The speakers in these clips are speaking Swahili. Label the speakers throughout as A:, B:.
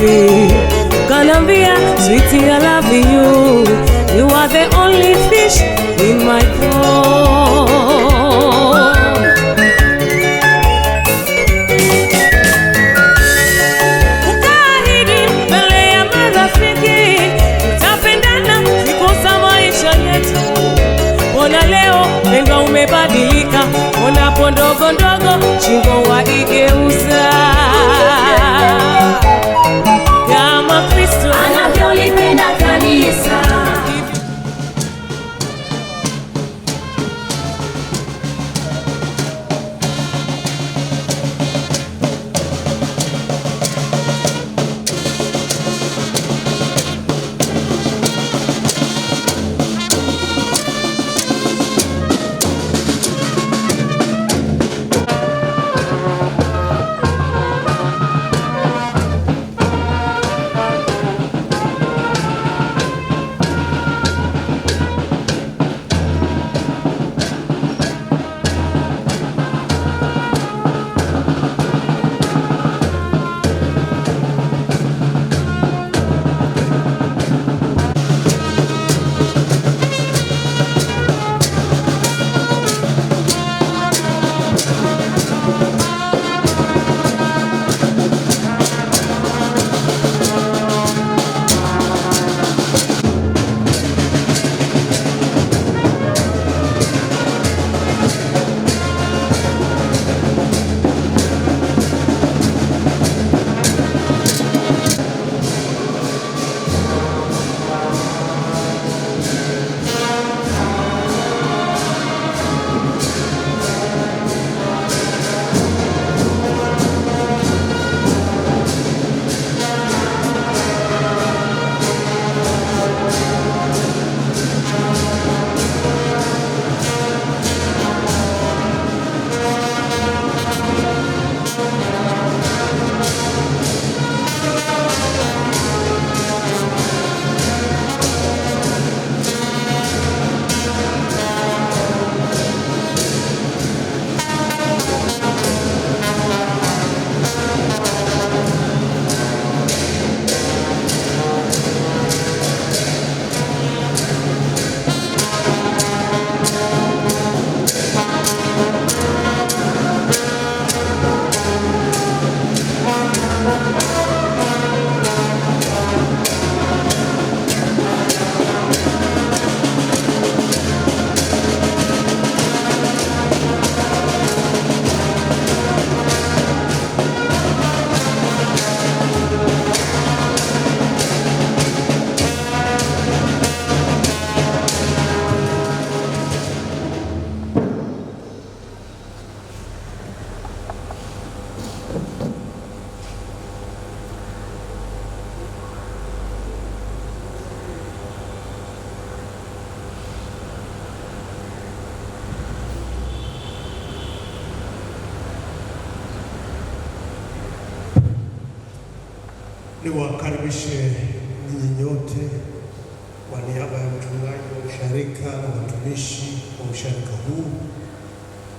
A: baby. Kanambia, sweetie, I love you. You are the only fish in my pond. Ukaahidi mbele ya marafiki, tutapendana siku za maisha yetu. Mbona leo pendwa umebadilika? Mbona po ndogo ndogo shingo waigeuza? Kama Kristo
B: anavyolipenda kanisa.
C: Niwakaribishe ninyi nyote kwa niaba ya mchungaji wa usharika na watumishi wa usharika huu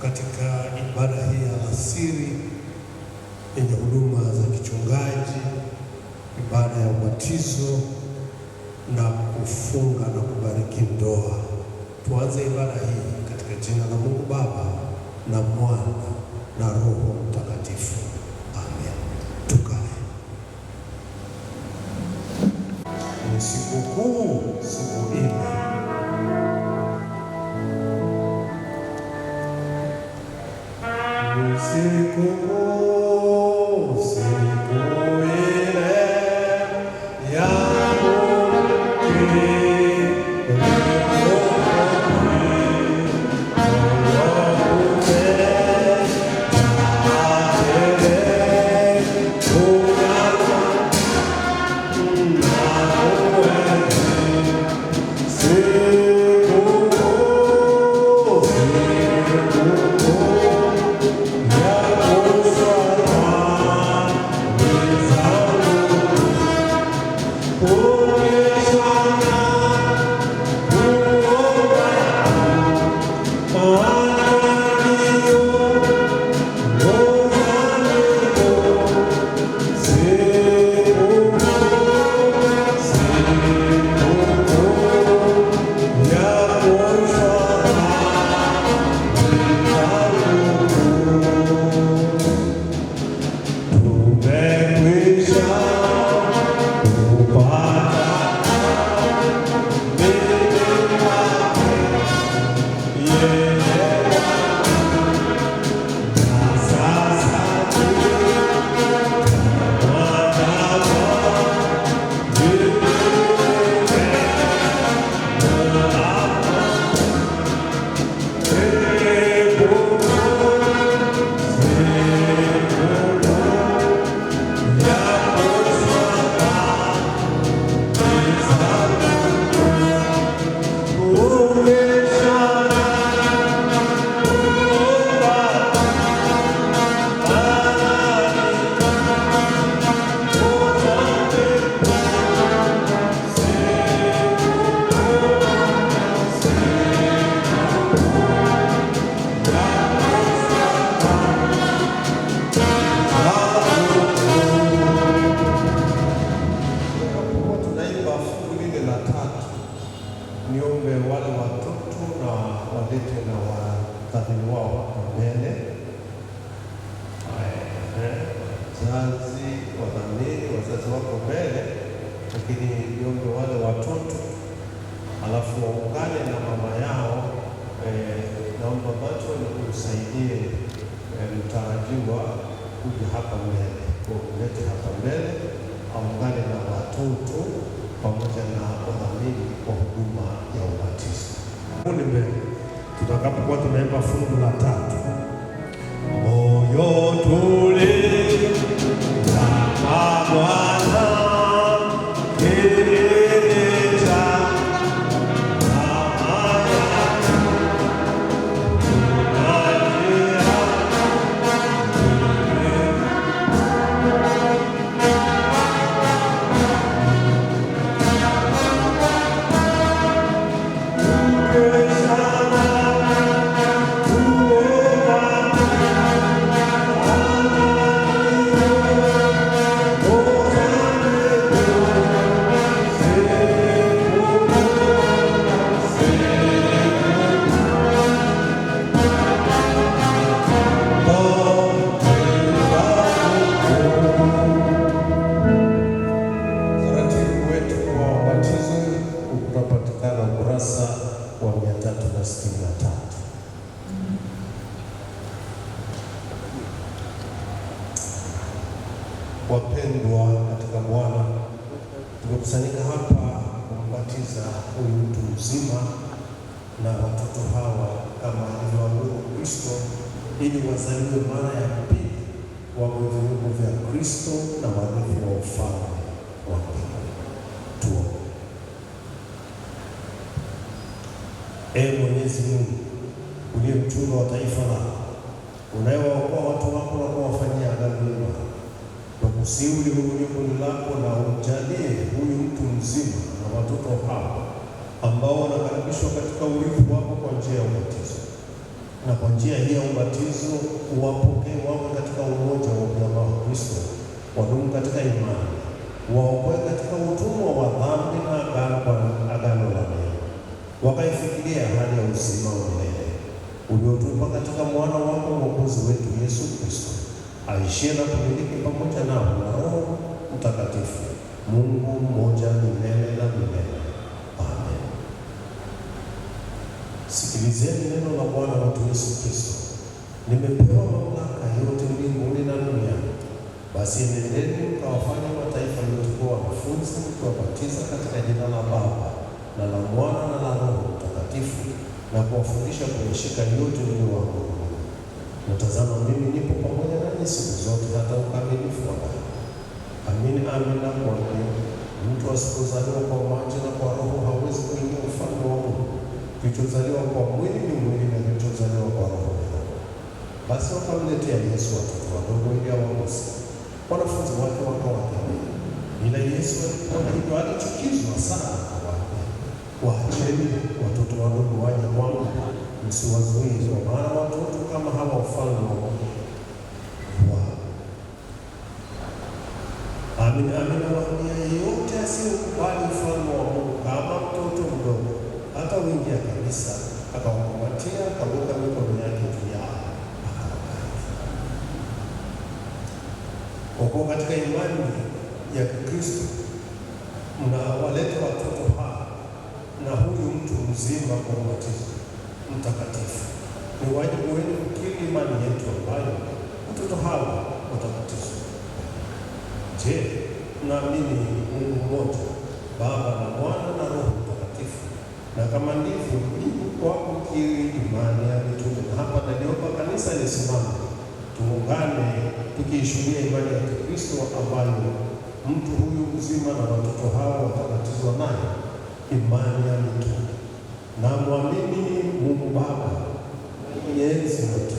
C: katika ibada hii ya alasiri yenye huduma za kichungaji, ibada ya ubatizo na kufunga na kubariki ndoa. Tuanze ibada hii katika jina la Mungu Baba na Mwana na Roho Mtakatifu. Amen. Tukae. Ni sikukuu, siku ile. Ni sikukuu, siku ile ya Sikukuu. Lakini niombe wale watoto alafu waungane na mama yao. Naomba Batoni usaidie mtarajiwa kuja hapa mbele, ulete hapa mbele, aungane na watoto pamoja na wadhamini kwa huduma ya ubatizo. Ni mbele tutakapokuwa tunaimba fungu la 3. Moyo tulivu kama Bwana kilele wa 363. Wapendwa katika Bwana, tumekusanyika hapa kumbatiza huyu mtu mzima na watoto hawa kama alivyoamuru Kristo, ili wazaliwe mara ya pili, wawe viungo vya Kristo na warithi wa ufalme wa mbinguni. Tuombe. Ee Mwenyezi Mungu, uliye mchunga wa taifa lako, unayewaokoa watu wako na kuwafanyia agano mema, tunakusihi ulihurumie kundi lako na umjalie huyu mtu mzima na watoto hawa ambao wanakaribishwa katika urithi wako kwa njia ya ubatizo, na kwa njia hii ya ubatizo uwapokee wawe katika umoja wa ujamaa wa Kristo, wadumu katika imani, waokoe katika utumwa wa dhambi na agano la neema, wakaifikiria hali ya uzima wa milele uliotupa katika mwana wako Mwokozi wetu Yesu Kristo, aishie na kumiliki pamoja nao na Roho Mtakatifu, Mungu mmoja milele na milele. Amen. Sikilizeni neno la Bwana wetu Yesu Kristo. Nimepewa mamlaka yote mbinguni na duniani. Basi nendeni mkawafanye mataifa yote kuwa wanafunzi, mkiwabatiza katika jina la Baba na la Mwana na la Roho Mtakatifu, na kuwafundisha kuyashika yote niliyowaamuru. Na tazama, mimi nipo pamoja nanyi siku zote hata ukamilifu wa dahari. Amin, amin nakuambia, mtu asipozaliwa kwa maji na kwa Roho hawezi kuingia ufalme wa Mungu. Kilichozaliwa kwa mwili ni mwili, na kilichozaliwa kwa Roho ni roho. Basi wakamletea Yesu watoto wadogo ili awaguse. Wanafunzi wake wakawakemea. Ila Yesu alipoona hivyo alichukizwa sana, akawaambia, waacheni watoto wadogo waje kwangu, msiwazuie, kwa maana watoto kama hawa ufalme wa Mungu wao. Amin, amin nawaambia, yeyote asiyekubali ufalme wa Mungu kama mtoto mdogo hata uingia kabisa. Akawakumbatia, akaweka mikono yake juu yao, akawabariki. Kwa kuwa katika imani ya Kikristo mnawaleta watoto hawa na huyu mtu mzima kwa ubatizo mtakatifu, ni wajibu wenu kukiri imani yetu ambayo watoto hawa watabatizwa. Je, mnaamini Mungu mmoja, Baba na Mwana na Roho Mtakatifu? Na kama ndivyo, mjibu kwa kukiri imani ya mitume. Na hapa naliomba kanisa lisimame, tuungane tukiishuhudia imani ya Kikristo ambayo mtu huyu mzima na watoto hawa watabatizwa nayo, imani ya mitume. Na mwamini Mungu Baba mwenye enzi yote,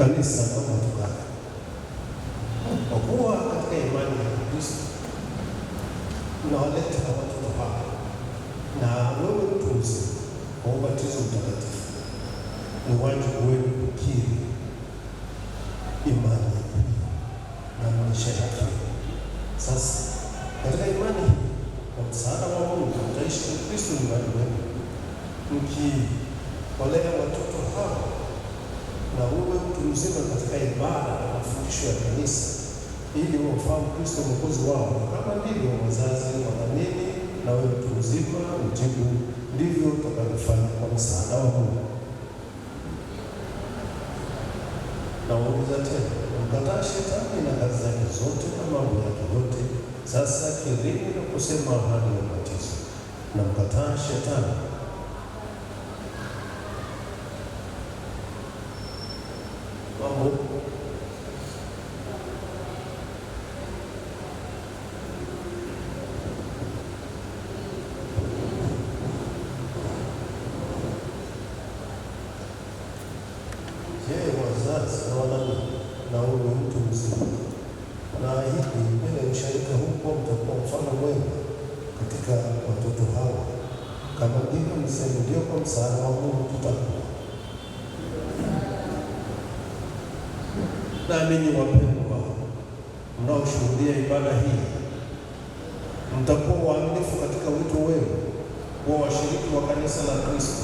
C: Kanisa, naomba tukae. Kwa kuwa katika imani ya Kristo unawaleta watoto hawa na wewe mtu mzima kwa ubatizo mtakatifu, ni wajibu wenu kukiri imani na mmeshaikiri. Sasa katika imani hii, kwa msaada wa Mungu, mtaishi na Kristo nyumbani mwenu, mkiwalea watoto hawa na uwe mtu mzima katika ibada na mafundisho ya kanisa, ili wamfahamu Kristo Mwokozi wao. Na kama ndivyo wazazi wanamini, na wewe mtu mzima ujibu, ndivyo utakavyofanya kwa msaada wa Mungu. Nawauliza tena, mkataa shetani na kazi zake zote na mambo yake yote. Sasa kirini na kusema ahadi ya ubatizo. Na mkataa shetani. Mambo Je, wazazi na wanangu na huyu mtu mzima, naahidi mbele ya usharika huu kuwa mtakuwa mfano mwema katika watoto hawa. Kama ndivyo, mseme ndio, kwa msaada wa Mungu tutakuwa. Naamini wapendwa, mnaoshuhudia ibada hii, mtakuwa waaminifu katika wito wenu kuwa washiriki wa kanisa la Kristo,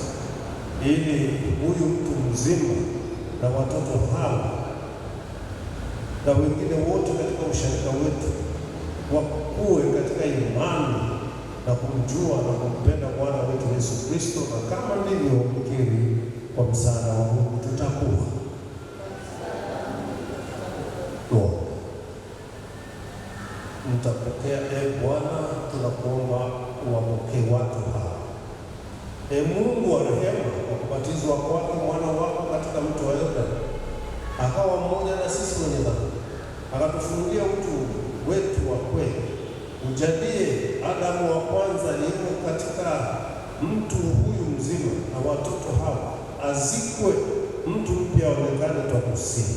C: ili huyu mtu mzima na watoto hawa na wengine wote katika usharika wetu wakue katika imani na kumjua na kumpenda Bwana wetu Yesu Kristo, na kama ndivyo mkiri, kwa msaada wa Mungu tutakuwa. Tuombe. Mtapokea, e Bwana, tunakuomba uwapokee watu hawa. E Mungu wa rehema, kwa kubatizwa kwake mwana wako katika mto wa Yordani, akawa mmoja na sisi wenye dhambi, akatufunulia utu wetu wa kweli. Ujalie Adamu wa kwanza aliyemo katika mtu huyu mzima na watoto hawa, azikwe mtu mpya aonekane, twakusihi.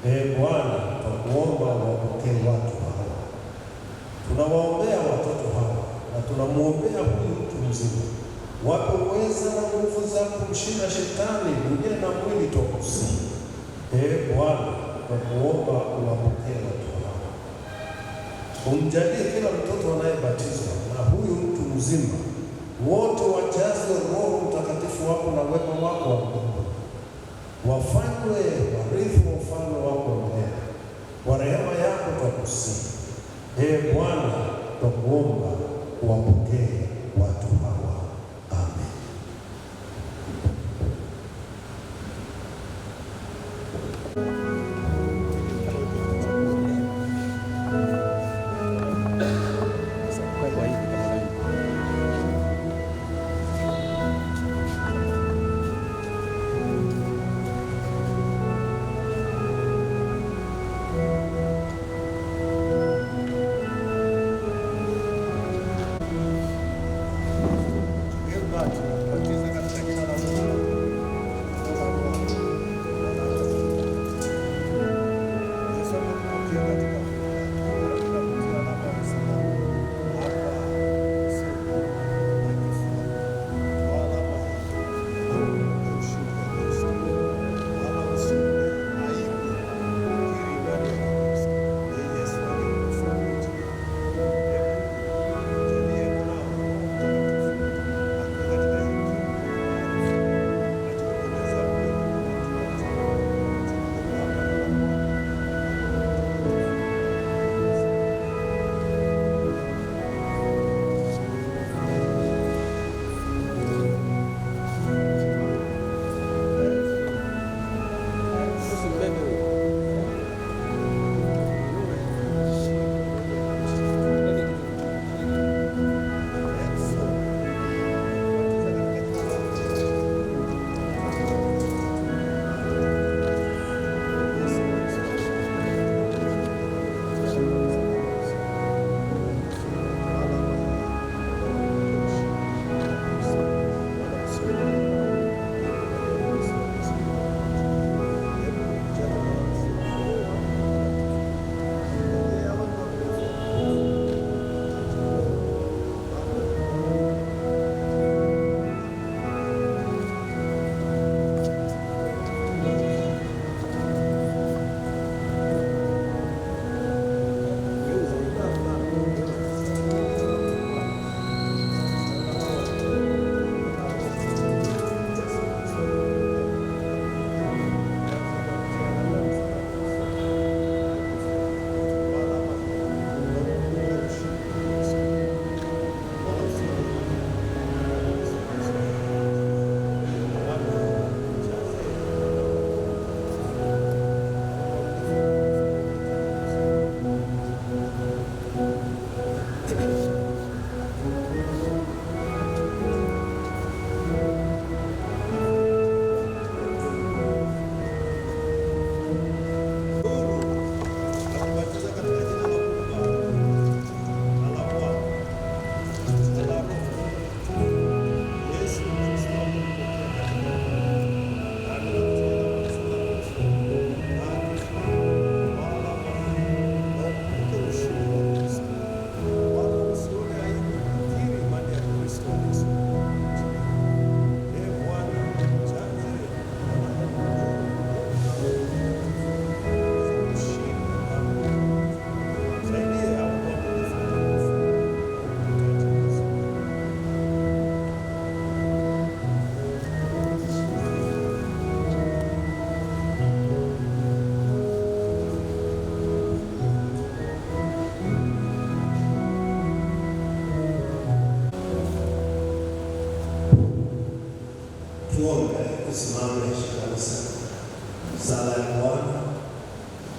C: E Bwana, twakuomba wapokee watu hawa. Tunawaombea watoto hawa na tunamwombea huyu mtu mzima, wape uweza na nguvu za kumshinda shetani, dunia na mwili, twakusihi. E Bwana, twakuomba uwapokee watu hawa. Umjalie kila mtoto anayebatizwa na huyu mtu mzima, wote wajazwe Roho Mtakatifu wako na wema wako wa mbinguni, wafanywe warithi wa ufalme wako wa milele. Kwa rehema yako twakusihi. E Bwana, twakuomba uwapokee watu hawa. Amen.
D: Gilbert, nakubatiza katika jina la Baba na la Mwana na la Roho Mtakatifu.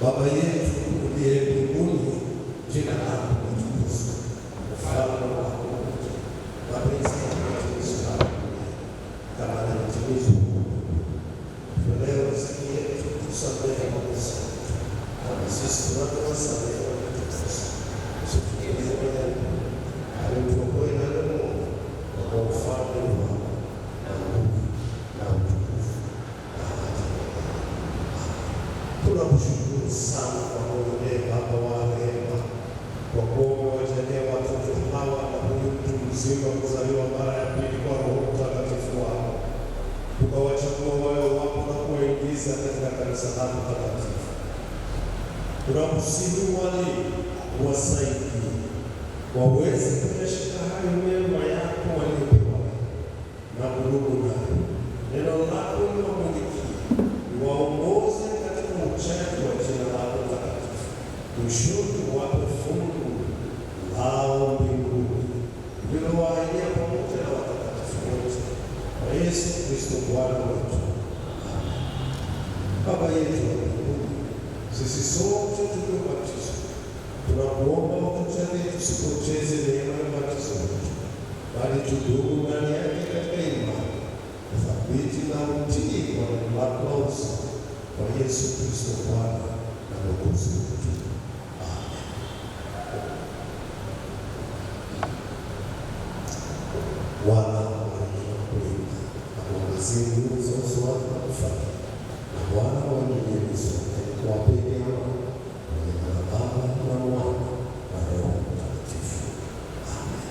C: Baba yetu uliye mbinguni, jina lako litukuzwe, ufalme wako uje, mapenzi yako yatimizwe hapa duniani kama yanavyotimizwa huko mbinguni. Tupe leo riziki yetu, tusamehe makosa yetu kama sisi tunavyowasamehe waliotukosea, usituingize majaribuni, bali utuokoe na yule mwovu, kwa kuwa ufalme ni wako na nguvu na utukufu na hata milele. Tunakushukuru sana kwa moyo, ee Baba wa rehema, kwa kuwa umewajalia watoto hawa na huyu mtu mzima kuzaliwa mara ya pili kwa Roho Mtakatifu wako, ukawachagua wawe wako na kuwaingiza katika kanisa lako takatifu. Tunakusihi uwalinde, uwasaidie waweze kuyashika hayo mema yako waliopewa na kudumu nayo. Neno lako liwamulikie, liwaongoze katika uchaji wa jina lako takatifu. Mwishoni wape fungu lao mbinguni ulilowaambia pamoja na watakatifu wote, kwa Yesu Kristo Bwana wetu. Amen. Baba yetu wa mbinguni, sisi sote tuliobatizwa tunakuomba utujalie tusipoteze neema ya ubatizo wetu, bali tudumu ndani yake katika imani, uthabiti na utii kwa neno lako la uzima, kwa Yesu Kristo Bwana na Mwokozi wetu. Amen. Bwana awabariki na kulinda, akuangazie nuru za uso wake na kufariji, na Bwana awainulie uso wake na kuwapeni amani. Kwa jina la Baba na Mwana na Roho Mtakatifu. Amen.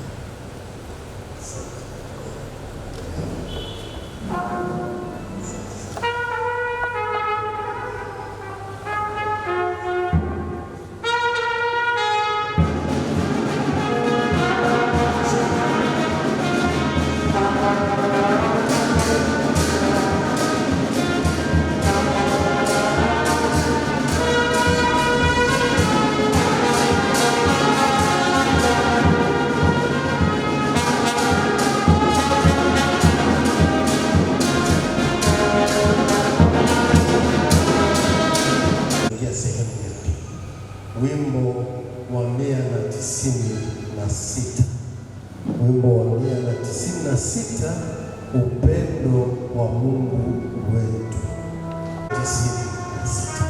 C: Asante. Ingia sehemu ya pili, wimbo wa 196, wimbo wa 196, upendo wa Mungu wetu. 96.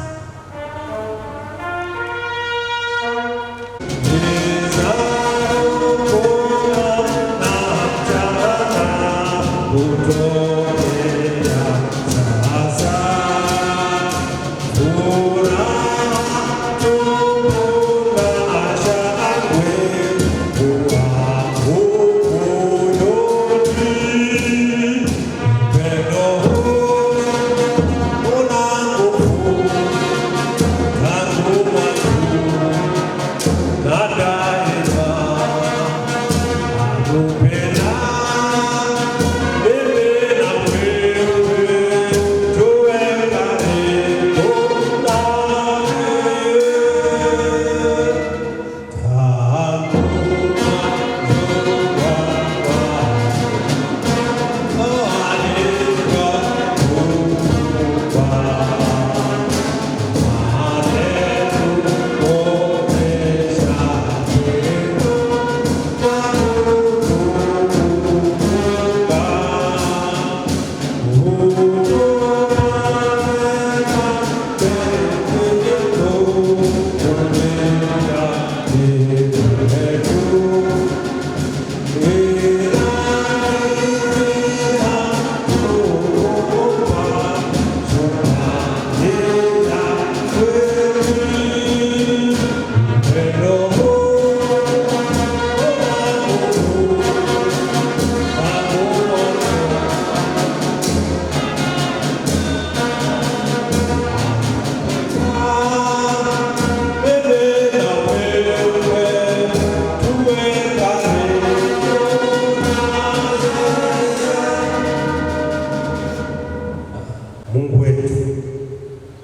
C: Mungu wetu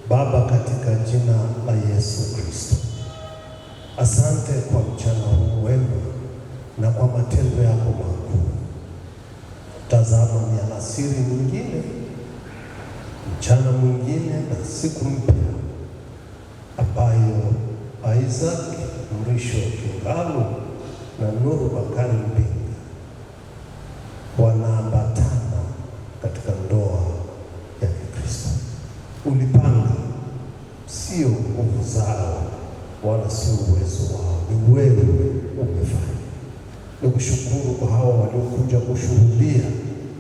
C: Baba, katika jina la Yesu Kristo, asante kwa mchana huu wema na kwa matendo yako makuu. Tazama, ni alasiri nyingine, mchana mwingine na siku mpya. ambayo Isaac Mrisho Kingalu na Nuru Bakari Mbinga wanaambatana katika ndoa ya Kikristo. Ulipanga, sio nguvu zao wala sio uwezo wao, ni wewe umefanya. Nikushukuru kwa hawa waliokuja kushuhudia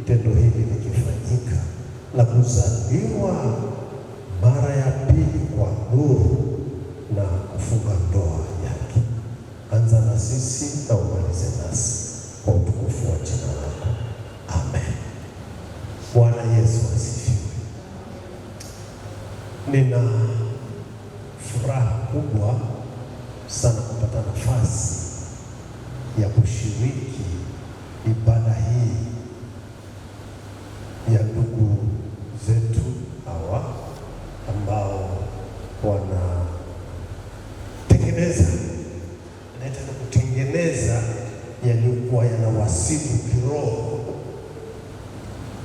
C: tendo hili likifanyika la kuzaliwa mara ya pili kwa nuru na kufunga ndoa yake. Anza na sisi na umalize nasi kwa utukufu wa jina lako. Amen. Bwana Yesu asifiwe. Nina furaha kubwa sana kupata nafasi ya kushiriki ibada hii ya ndugu zetu hawa ambao wanatengeneza, naita ni kutengeneza yaliyokuwa yanawasibu kiroho.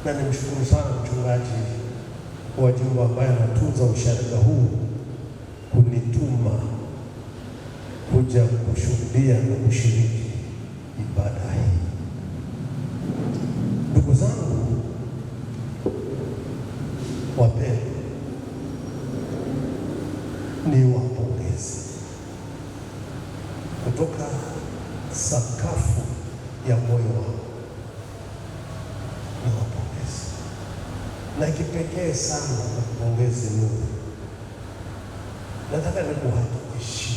C: Na nimshukuru sana mchungaji wa jimbo ambaye anatunza usharika huu kunituma kuja kushuhudia na kushiriki ibada hii. Ndugu zangu wapendwa, ni wapongeze kutoka sakafu ya moyo wangu, ni wapongeze na kipekee sana nakupongeze Nuru. Nataka nikuhakikishie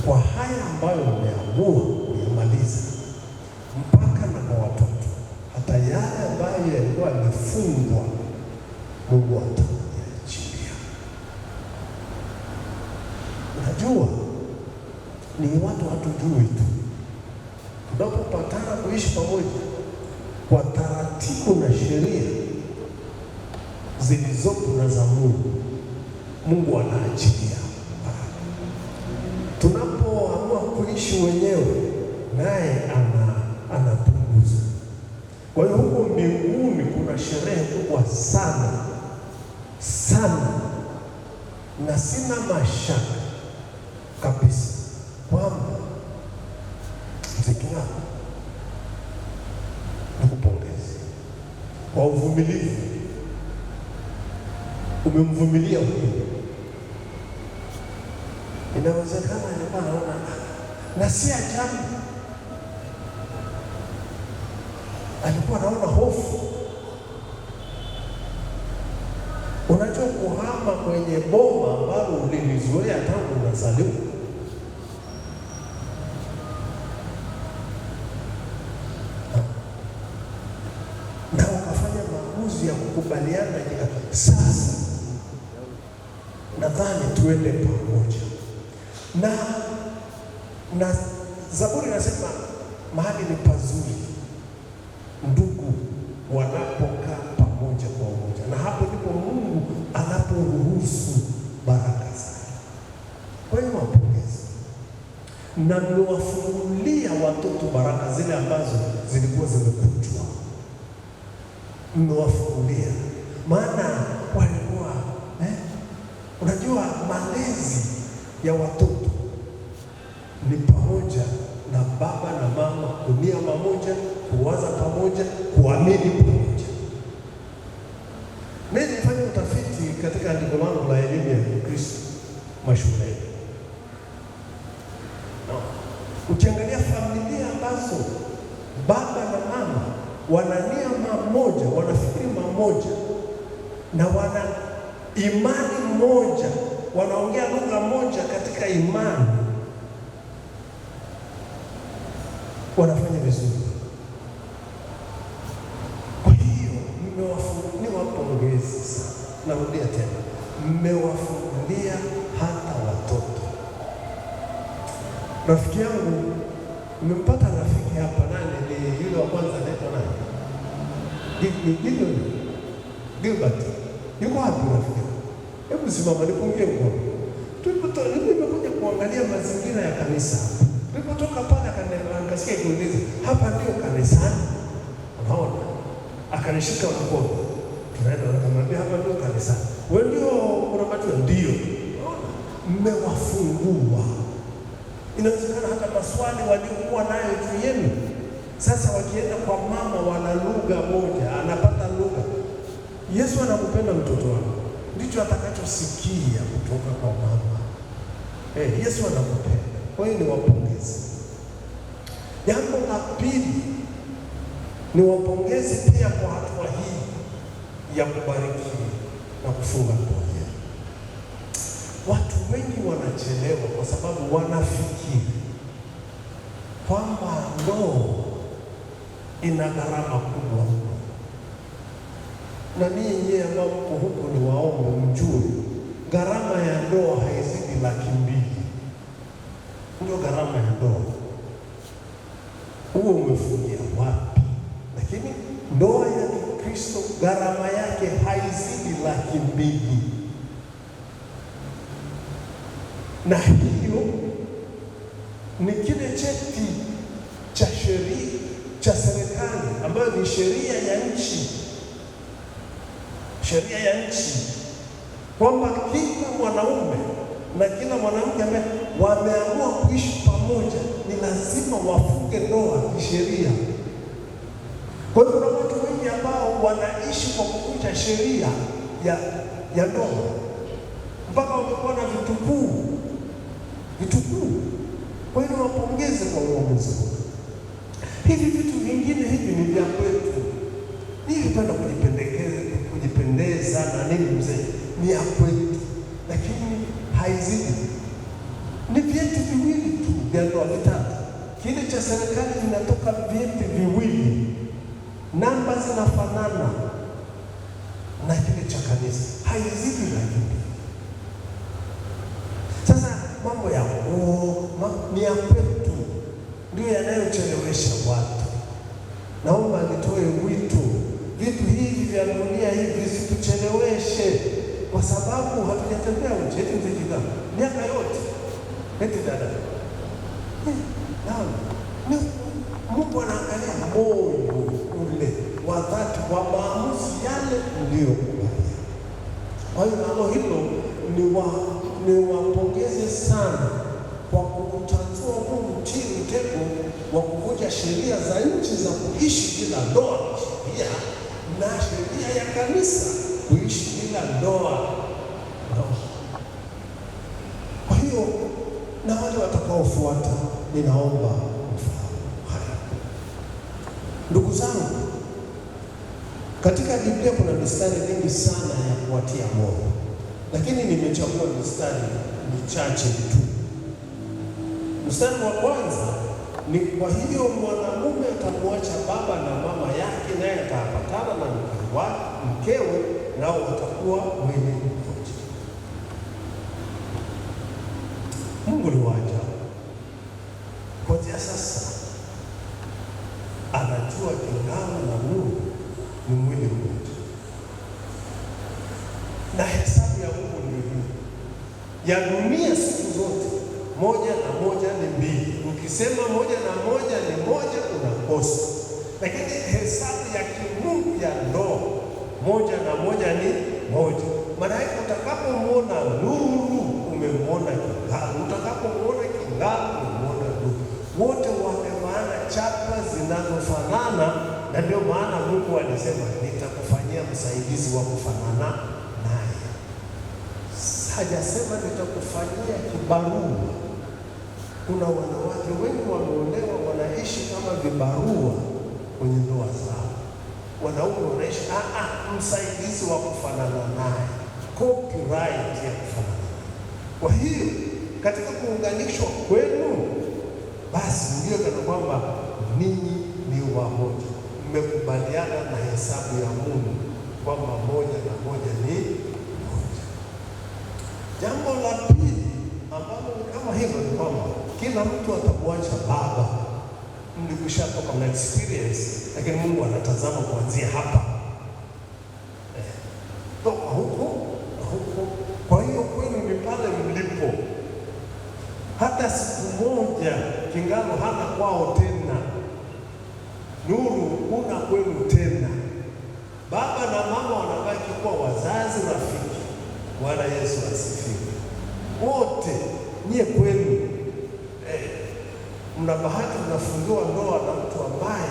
C: kwa haya ambayo umeamua kuyamaliza mpaka na kwa watoto, hata yale ambayo yalikuwa yamefungwa, Mungu atayaachilia. Unajua, ni watu hatujui tu, tunapopatana kuishi pamoja kwa taratibu na sheria zilizopo na za Mungu, Mungu anaachilia baraka. Tunapoamua kuishi wenyewe, naye anapunguza. Kwa hiyo huko mbinguni kuna sherehe kubwa sana sana, na sina mashaka kabisa kwamba Mzee Kingalu, nikupongeze kwa uvumilivu. Umemvumilia huyu. Inawezekana alikuwa anaona, na si ajabu, alikuwa anaona hofu. Unajua, kuhama kwenye boma ambalo ulilizoea tangu unazaliwa, na ukafanya maamuzi ya kukubaliana, sasa nadhani tuende pamoja. Na Zaburi inasema mahali ni pazuri ndugu wanapokaa pamoja kwa umoja, na hapo ndipo Mungu anaporuhusu baraka zake. Kwa hiyo wapongeze, na mmewafungulia watoto baraka zile ambazo zilikuwa zimekunjwa, mmewafungulia, maana walikuwa unajua malezi ya watoto ni pamoja na baba na mama kunia pamoja, kuwaza pamoja, kuamini pamoja. Mimi nilifanya utafiti katika andiko langu la elimu ya Kikristo mashuleni. No. Ukiangalia familia ambazo baba na mama wana nia moja, wanafikiri mamoja na wana imani moja, wanaongea lugha moja katika imani, wanafanya vizuri. Kwa hiyo niwapongeze sana. Narudia tena, mmewafungulia hata watoto. Rafiki yangu, nimempata rafiki hapa, nani ni yule wa kwanza, anaitwa nani? Gideon Gilbert. Yuko wapi rafiki yangu? Hebu simama nipungie mkono. Nimekuja kuangalia mazingira ya kanisa. Nilipotoka pale akasikia kiuliza, hapa ndio kanisani? Unaona? Akanishika mkono. Tunaenda, nikamwambia hapa ndio kanisani. Wewe ndio unabaki Mmewafungua. Inawezekana hata maswali waliokuwa nayo juu yenu, sasa wakienda kwa mama wana lugha moja, anapata lugha. Yesu anakupenda mtoto wako, ndicho atakachosikia kutoka kwa mama. Yesu anakupenda. Kwa hiyo niwapongeze. Jambo la pili, niwapongeze pia kwa hatua hii ya kubariki na kufunga ndoa yenu. Watu wengi wanachelewa kwa sababu wanafikiri kwamba ndoa ina gharama kubwa mno. Na ninyi ambao mko huku ni waombe mjue gharama ya ndoa haizidi 200,000. Ndio gharama ya ndoa. Huo umefungia wapi? Lakini ndoa ya Kikristo gharama yake haizidi 200,000. Na hiyo ni kile cheti cha sheria cha serikali ambayo ni sheria ya nchi. Sheria ya nchi kwamba kila mwanaume na kila mwanamke ambaye wameamua kuishi pamoja ni lazima wafunge ndoa kisheria. Kwa hiyo kuna watu wengi ambao wanaishi kwa kuvunja sheria ya ndoa mpaka wamekuwa na vitukuu. Vitukuu. Kwa hiyo wapongeze kwa uamuzi huu. Hivi vitu vingine hivi ni vya kwetu. Nilipenda kujipendeza na nini mzee, ni ya kwetu, lakini haizidi. Ni vyeti viwili tu vya ndoa, vitatu. Kile cha serikali vinatoka vyeti viwili, namba zinafanana na kile cha kanisa, haizidi 200,000. Sasa mambo ya nguo ni ya kwetu, ndio yanayochelewesha watu. Naomba nitoe wito, vitu hivi vya dunia hivi visitucheleweshe, kwa sababu hatujatembea uchi. Eti mzee Kigamba miaka yote, eti dada, naam, Mungu anaangalia moyo ule wa dhati wa maamuzi yale mliyokubaliana. Kwa hiyo nalo hilo niwapongeze sana kwa kutanzua huu mtego wa kuvunja sheria za nchi za kuishi bila ndoa, sheria na sheria ya kanisa kuishi bila ndoa. Kwa hiyo na wale watakaofuata, ninaomba mfahamu haya. Ndugu zangu, katika Biblia kuna mistari mingi sana ya kuwatia moyo, lakini nimechagua mistari michache tu. Mstari wa kwanza ni kwa hiyo mwanamume atamwacha baba na mama yake, naye atapatana na mkewe, nao watakuwa mwili mmoja. Mungu ni wa ajabu. Kuanzia sasa anajua Kingano na Nuru ni mwili mmoja, na hesabu ya Mungu ni hii ya dunia siku zote, 1 na 1 ni 2. Ukisema 1 na 1 ni 1 unakosa. Lakini hesabu ya kimungu ya ndoa 1 na 1 ni 1. Maana yake utakapomuona Nuru umemuona Kingano, utakapomuona Kingano umemuona Nuru. Wote wamevaana chapa zinazofanana, na ndio maana Mungu alisema nitakufanyia msaidizi wa kufanana naye. Hajasema nitakufanyia kibarua. Kuna wanawake wengi wameolewa wanaishi kama vibarua kwenye ndoa zao. Wanaume wanaishi msaidizi wa kufanana naye, copyright ya kufanana naye. Kwa hiyo katika kuunganishwa kwenu, basi ndio kana kwamba ninyi ni wamoja, mmekubaliana na hesabu ya Mungu kwamba 1 na 1 ni 1. Jambo la pili ambalo ni kama hivyo ni kwamba kila mtu atakuacha baba. Mlikushatoka na experience, lakini Mungu anatazama kuanzia hapa. Toka huko na huko. Kwa hiyo kwenu ni pale mlipo. Hata siku moja Kingano hana kwao tena, Nuru huna kwenu tena. Baba na mama wanabaki kuwa wazazi rafiki. Bwana Yesu asifiwe. Wote nyie kwenu mna bahati, mnafungiwa ndoa na mtu ambaye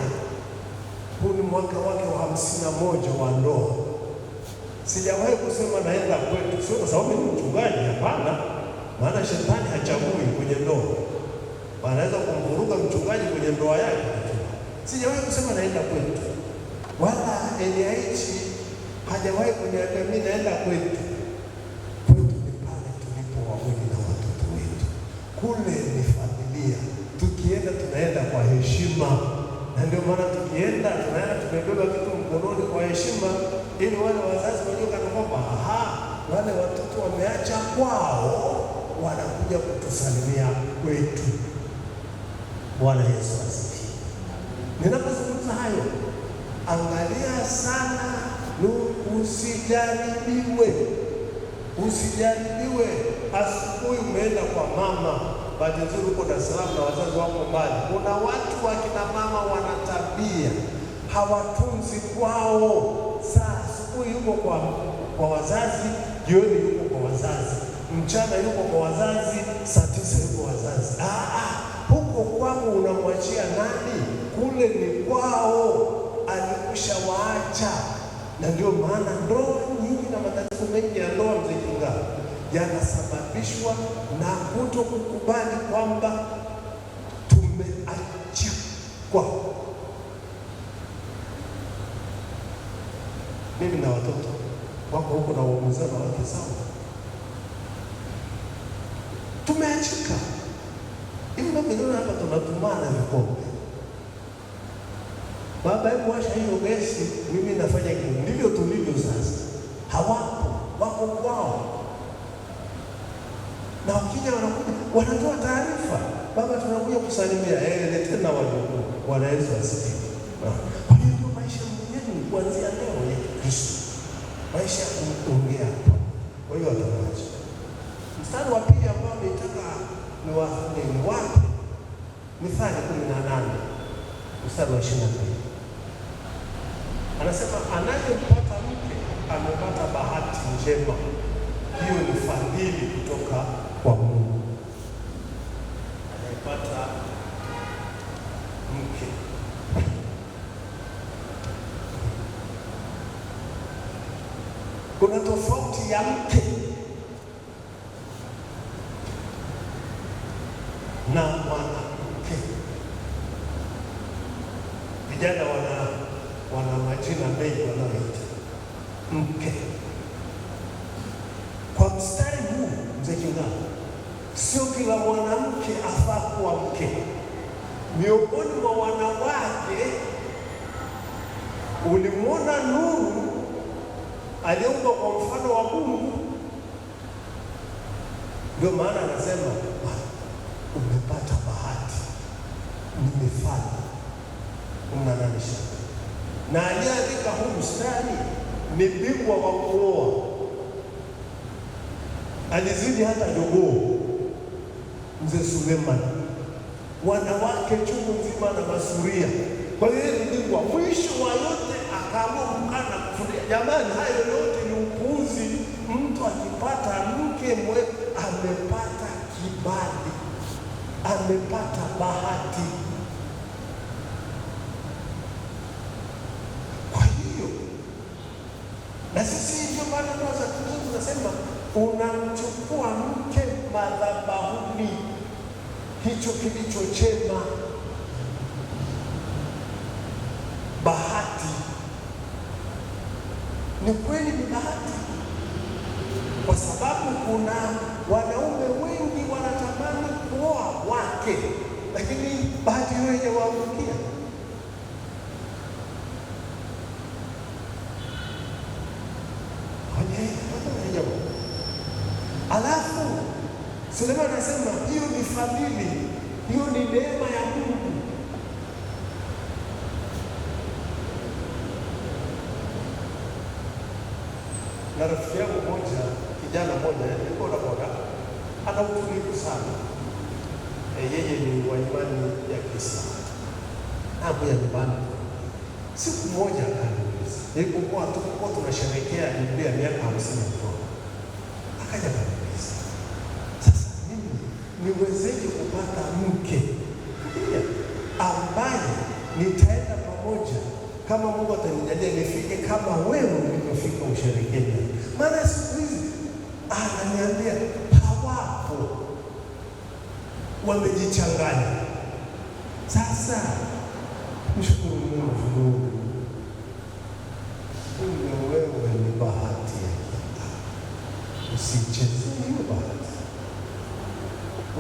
C: huu ni mwaka wake wa 51 wa ndoa. Sijawahi kusema naenda kwetu, sio kwa sababu ni mchungaji, hapana. Maana shetani hachagui kwenye ndoa, anaweza kumvuruga mchungaji kwenye ndoa yake. Sijawahi kusema naenda kwetu, wala Eliaichi hajawahi kuniambia mimi naenda kwetu. Kwetu ni pale tulipo wawili na watoto wetu, kule ni familia. Tukienda tunaenda kwa heshima, na ndio maana tukienda tunaenda tumebeba kitu mkononi kwa heshima, ili wale wazazi wajue kana kwamba aha, wale watoto wameacha kwao, wanakuja kutusalimia kwetu. Bwana Yesu asifiwe. Ninapozungumza hayo, angalia sana, usijaribiwe, usijaribiwe. Asubuhi umeenda kwa mama, bahati nzuri uko Dar es Salaam na wazazi wako mbali. Kuna watu wakina mama wana tabia, hawatunzi kwao. Saa asubuhi yuko kwa wazazi, jioni yuko kwa wazazi, mchana yuko kwa wazazi, saa 9 yuko wazazi. Huko kwao unamwachia nani? Kule ni kwao, alikwisha waacha. Na ndio maana ndoa nyingi na matatizo mengi ya ndoa, Mzee Kinga, yanasababishwa na kutokukubali kwamba tumeachikwa. Mimi na watoto wako huko na waumizana wake sawa, tumeachika. Hivi ndio hapa tunatumana vikombe. Baba, hebu washa hiyo gesi, mimi nafanya kitu. Ndivyo tulivyo sasa. Hawapo, wako kwao. Na wakija wanakuja, wanatoa taarifa. Baba, tunakuja kusalimia. Leteni na wajukuu. Bwana Yesu asifiwe. Kwa hiyo ndio maisha yenu kuanzia leo ya Kristo. Maisha ya kuongea. Kwa hiyo atamwacha. Mstari wa pili ambao nitaka ni wapi? Mithali 18 mstari wa 22. Anasema anayempata mke amepata bahati njema, hiyo ni fadhili kutoka kwa Mungu. Anayepata mke. Kuna tofauti ya mke na mwanamke. Vijana wana majina mengi wanaoita mke. Kwa mstari huu, Mzee Kinga, sio kila mwanamke afaa kuwa mke. Miongoni mwa wanawake ulimwona Nuru aliumbwa kwa mfano wa Mungu. Ndio maana anasema umepata bahati, ni mifano 18. Na aliyeandika huu mstari ni bingwa wa kuoa, alizidi hata jogoo, Mzee Suleiman, wanawake chungu nzima na masuria. Kwa hiyo ni bingwa. Mwisho wa yote akaamua kukaa na kufundisha, jamani, hayo yote ni upuuzi. Mtu akipata mke amepata kibali, amepata bahati. Kwa hiyo na sisi ndio maana ndoa za Kikristo tunasema unamchukua mke madhabahuni, hicho kilicho chema, bahati. Ni kweli ni bahati, kwa sababu kuna wanaume wengi wanatamani kuoa wake, lakini bahati hiyo haijawaangukia. Alafu Suleiman anasema hiyo ni fadhili, hiyo ni neema ya Mungu. Na rafiki yangu mmoja, kijana mmoja, yuko na boda, ana utulivu sana. Yeye ni wa imani ya Kiislamu. Hakuja nyumbani. Siku moja akaniuliza, nilipokuwa tulikuwa tunasherehekea jubilei ya miaka 50 ndoa. Akaja akaniuliza, sasa Niwezeje kupata mke ambaye nitaenda pamoja, kama Mungu atanijalia nifike kama wewe ulivyofika usharikeni? Maana siku hizi ananiambia hawapo, wamejichanganya. Sasa mshukuru Mungu, kumbe wewe ni bahati ya kitaa. Usicheze hiyo bahati,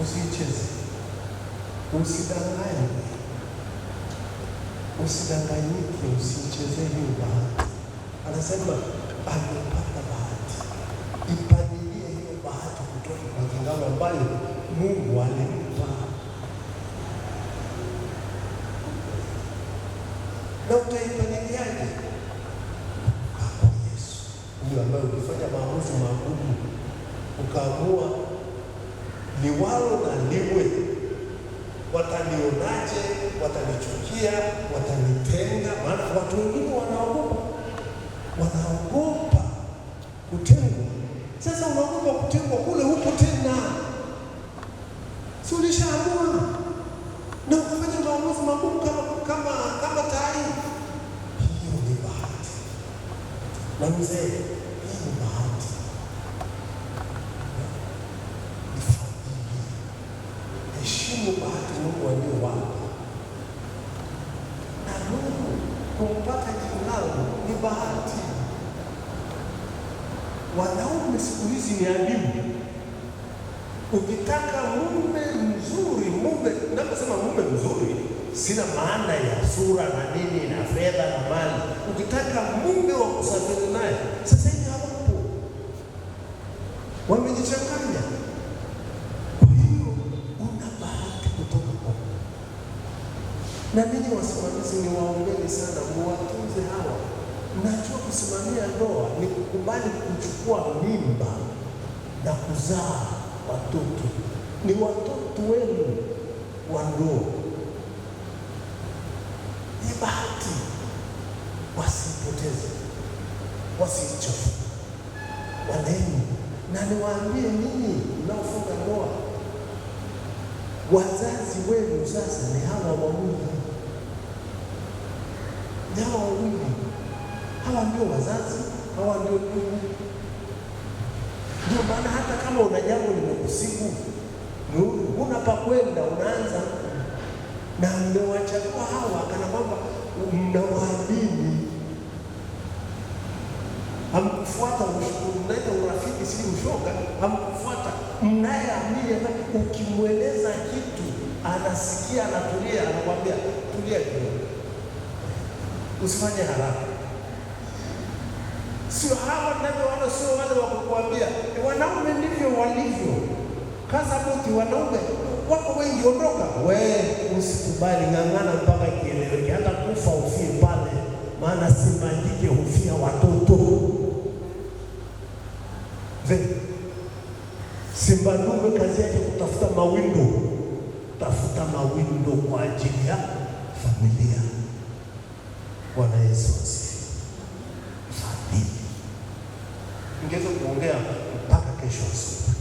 C: usicheze, usidanganywe, usidanganyike, usicheze hiyo bahati. Anasema amepata bahati, ipalilie hiyo bahati kutoka kwa kingano ambayo Mungu alimpa. Na utaipaliliaje? Kwa Yesu huyu ambaye ulifanya maamuzi magumu, ukaamua liwalo na liwe, watanionaje? Watanichukia, watanitenga. Maana watu wengine wanaogopa, wanaogopa kutengwa. Sasa unaogopa kutengwa kule, hupo tena, si ulishaamua na ukafanya maamuzi magumu kama tai. Hiyo ni bahati. Na mzee, hii ni bahati, ni fadhili. Heshimu bahati Mungu aliyowapa. Na Mungu kumpata jibu langu ni bahati. Wanaume siku hizi ni adimu. Ukitaka mume mzuri, mume, naposema mume mzuri sina maana ya sura na nini na fedha na mali. Ukitaka mume wa kusafiri naye, sasa hivi hawapo, wamejichanganya. Kwa hiyo una bahati kutoka kwa Mungu. Na ninyi wasimamizi, niwaombeni sana, muwatunze hawa. Najua kusimamia ndoa ni kukubali kuchukua mimba na kuzaa watoto. Ni watoto wenu wa ndoa, ni bahati, wasipoteze, wasichafue, waleni. Na niwaambie ninyi mnaofunga ndoa, wazazi wenu sasa ni hawa wawili, ni hawa wawili. Hawa ndio wazazi, hawa ndio ndugu. Ndio maana hata kama una jambo limekusibu, Nuru, huna pa kwenda, unaanza na mmewachagua hawa kana kwamba mnawaamini. Hamkufuata, mnaita urafiki, si ushoga. Hamkufuata mnayeamini, ambaye ukimweleza kitu anasikia, anatulia, anakuambia tulia kidogo, usifanye haraka. Sio hawa ninavyoona, sio wale wa kukuambia. Wanaume ndivyo walivyo. Kaza buti, wanaume wako wengi, ondoka. We usikubali, ng'ang'ana mpaka kieleweke. Hata kufa ufie pale, maana simba jike hufia watoto. Simba dume kazi yake kutafuta mawindo, tafuta mawindo kwa ajili ya familia. Bwana Yesu asifiwe. Fadhili. Ningeweza kuongea mpaka kesho asubuhi,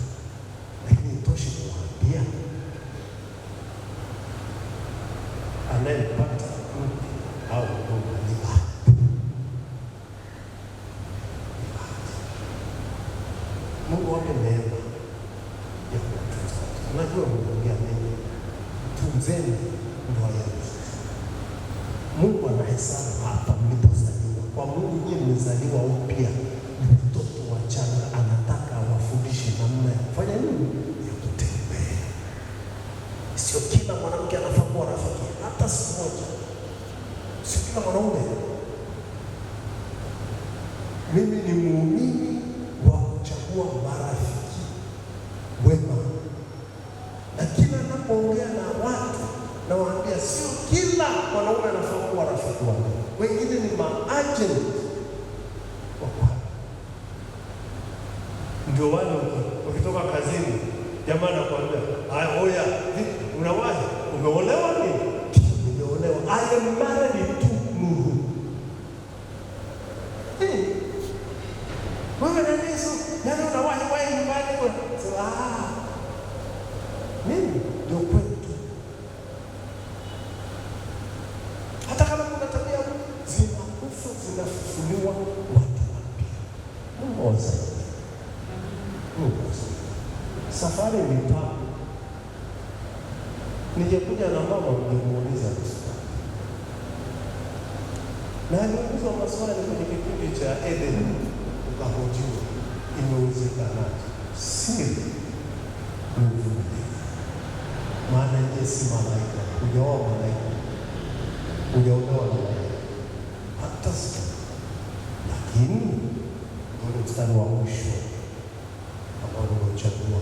C: lakini itoshe kuwaambia anayepata mke au mume ni bahati. Ni bahati. Mungu wape neema ya kuwatunza. Unajua mnaongea mengi, tunzeni ndoa yenu. Mungu anahesabu hapa mlipozaliwa. Kwa Mungu nyinyi mmezaliwa upya, ni mtoto wachanga, anataka awafundishe namna ya kufanya nini, ya kutembea. Sio kila mwanamke anafaa kuwa rafiki, hata siku moja. Sio kila mwanaume. Mimi ni muumini wa kuchagua marafiki wema, na kila ninapoongea na watu nawaambia sio kila mwanaume anafaa kuwa rafiki wangu. Wengine ni maagent wa kuharibu. Ndio wale ukitoka kazini, jamaa anakuambia, haya, oya, vipi, unawahi? Umeolewa nini? Nimeolewa. I am married to Nuru. Hey, wewe na Yesu, nani unawahi wahi nyumbani? Sema, mimi Mungu awasaidie. Safari ni tamu. Ningekuja na mama ningemuuliza maswali, na aliulizwa maswali kwenye kipindi cha Eden, ukahojiwa imewezekanaje? Siri ni uvumilivu, maana yeye si malaika, hujaoa malaika, hujaolewa na malaika hata siku. Lakini ule mstari wa mwisho ambao nimeuchagua,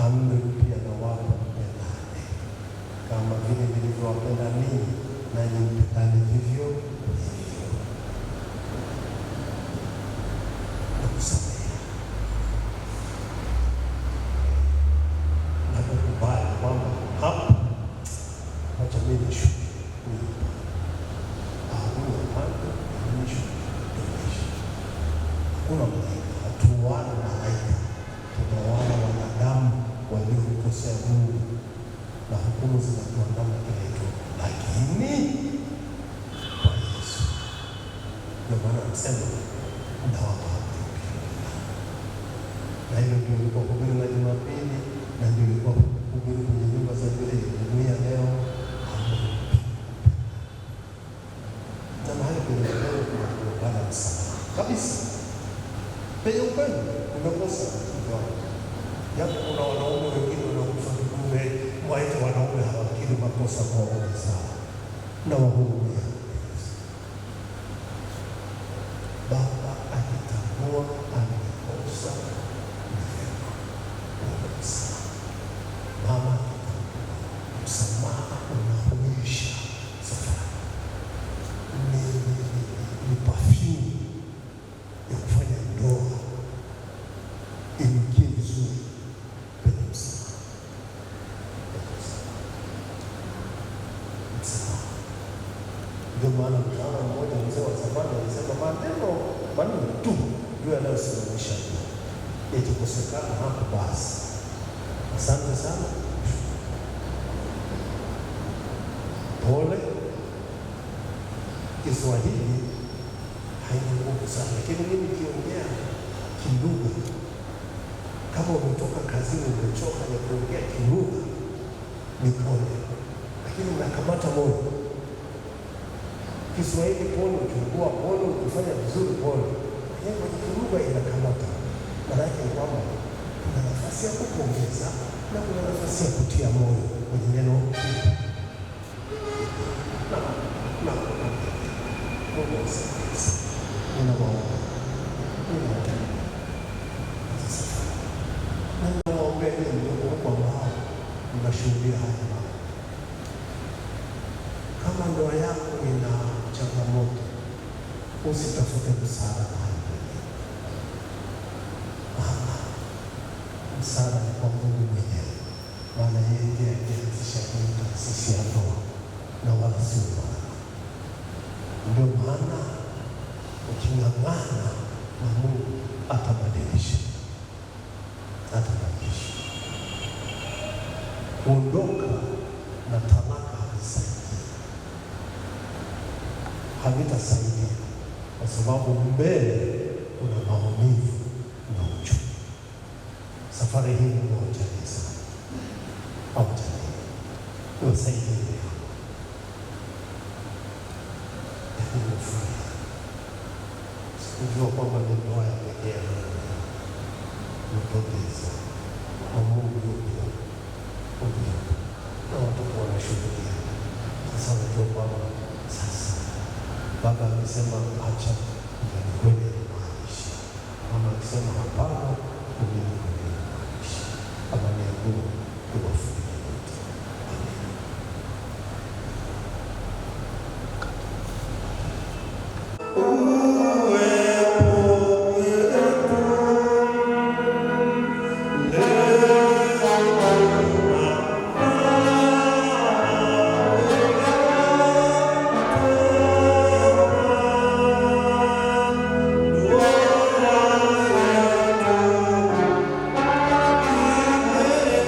C: amri mpya nawapa, mpendane kama vile nilivyowapenda ninyi, nanyi mpendane vivyo hivyo. Na kusamehe na kukubali kwamba hapa wacha mimi nishuke, huyu huyu apande, mimi nishuke, ndio maisha. Hakuna malaika, hatuoani malaika, tunaoana wanadamu waliomkosea Mungu na hukumu zinatuandama kila hatua, lakini kwa Yesu. Ndio maana anasema nawapa amri mpya, na hilo ndio ilikuwa hubiri la Jumapili, na ndio ilikuwa hubiri kwenye nyumba za dunia leo. Amri mpya. Na mahali penye upendo kuna kuombana msamaha kabisa. Penye upendo umekosa mke wako, japo kuna wanaume wengine wanakufa kidume, waite wanaume hawakiri makosa kwa waume zao na wahurumia. Baba akitambua amekosa, ni vyema kuomba msamaha. Mama akitambua, msamaha unahuisha safari, ni perfume ya kufanya ndoa inukie vizuri penye msamaha. Penye msamaha. Msamaha. Ndio maana mtaalamu mmoja mzee wa zamani alisema maneno manne tu ndio yanayosimamisha ndoa, ikikosekana hapo basi. Asante sana, pole. Kiswahili haina nguvu sana, lakini mimi nikiongea kilugha, kama umetoka kazini umechoka, ni kuongea kilugha ni pole, lakini unakamata moyo. Kiswahili pole, ukiugua pole, ukifanya vizuri pole, lakini kwenye kilugha inakamata. Maana yake ni kwamba kuna nafasi ya kupongeza na kuna nafasi ya kutia moyo kwenye neno hili. Na Mungu awasaidie sana. Ninawaomba, ninawaomba sasa, na ninawaombea nyinyi mlioko huko ambao mnashuhudia haya mambo. Kama ndoa yako ina changamoto, usitafute msaada mahali pengine. Mama, msaada ni kwa Mungu mwenyewe, maana yeye ndiye aliyeanzisha hii taasisi ya ndoa na wala sio mwanadamu. Ndio maana uking'ang'ana na Mungu atabadilisha, atabadilisha. Kuondoka na talaka havisaidii, havitasaidia kwa sababu mbele kuna maumivu na uchungu. Safari hii Mungu awajalie sana, awajalie, iwasaidie. Lakini nimefurahi, sikujua kwamba ni ndoa ya pekee ya nipongeza na Mungu yupo, Mungu yupo na watoto wanashuhudia. Sasa najua kwamba sasa baba akisema acha, ni kweli anamaanisha. Mama akisema hapana, ni kweli anamaanisha. Amani ya Mungu iwafunike wote. Amen.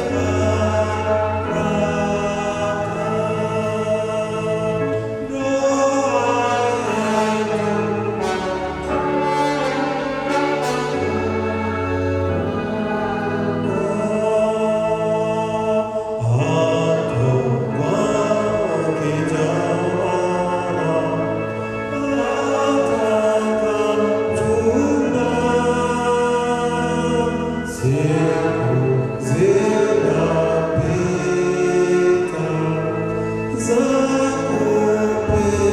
D: Uwepo
C: Siku zinapita za kupimana,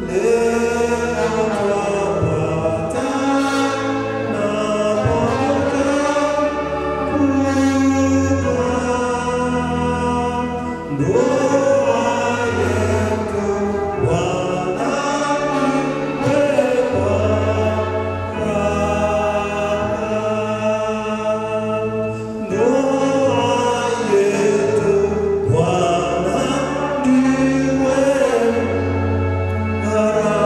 C: leo twapata na baraka kubwa. Ndoa yetu Bwana iwe baraka. Ndoa yetu Bwana ndiwe baraka.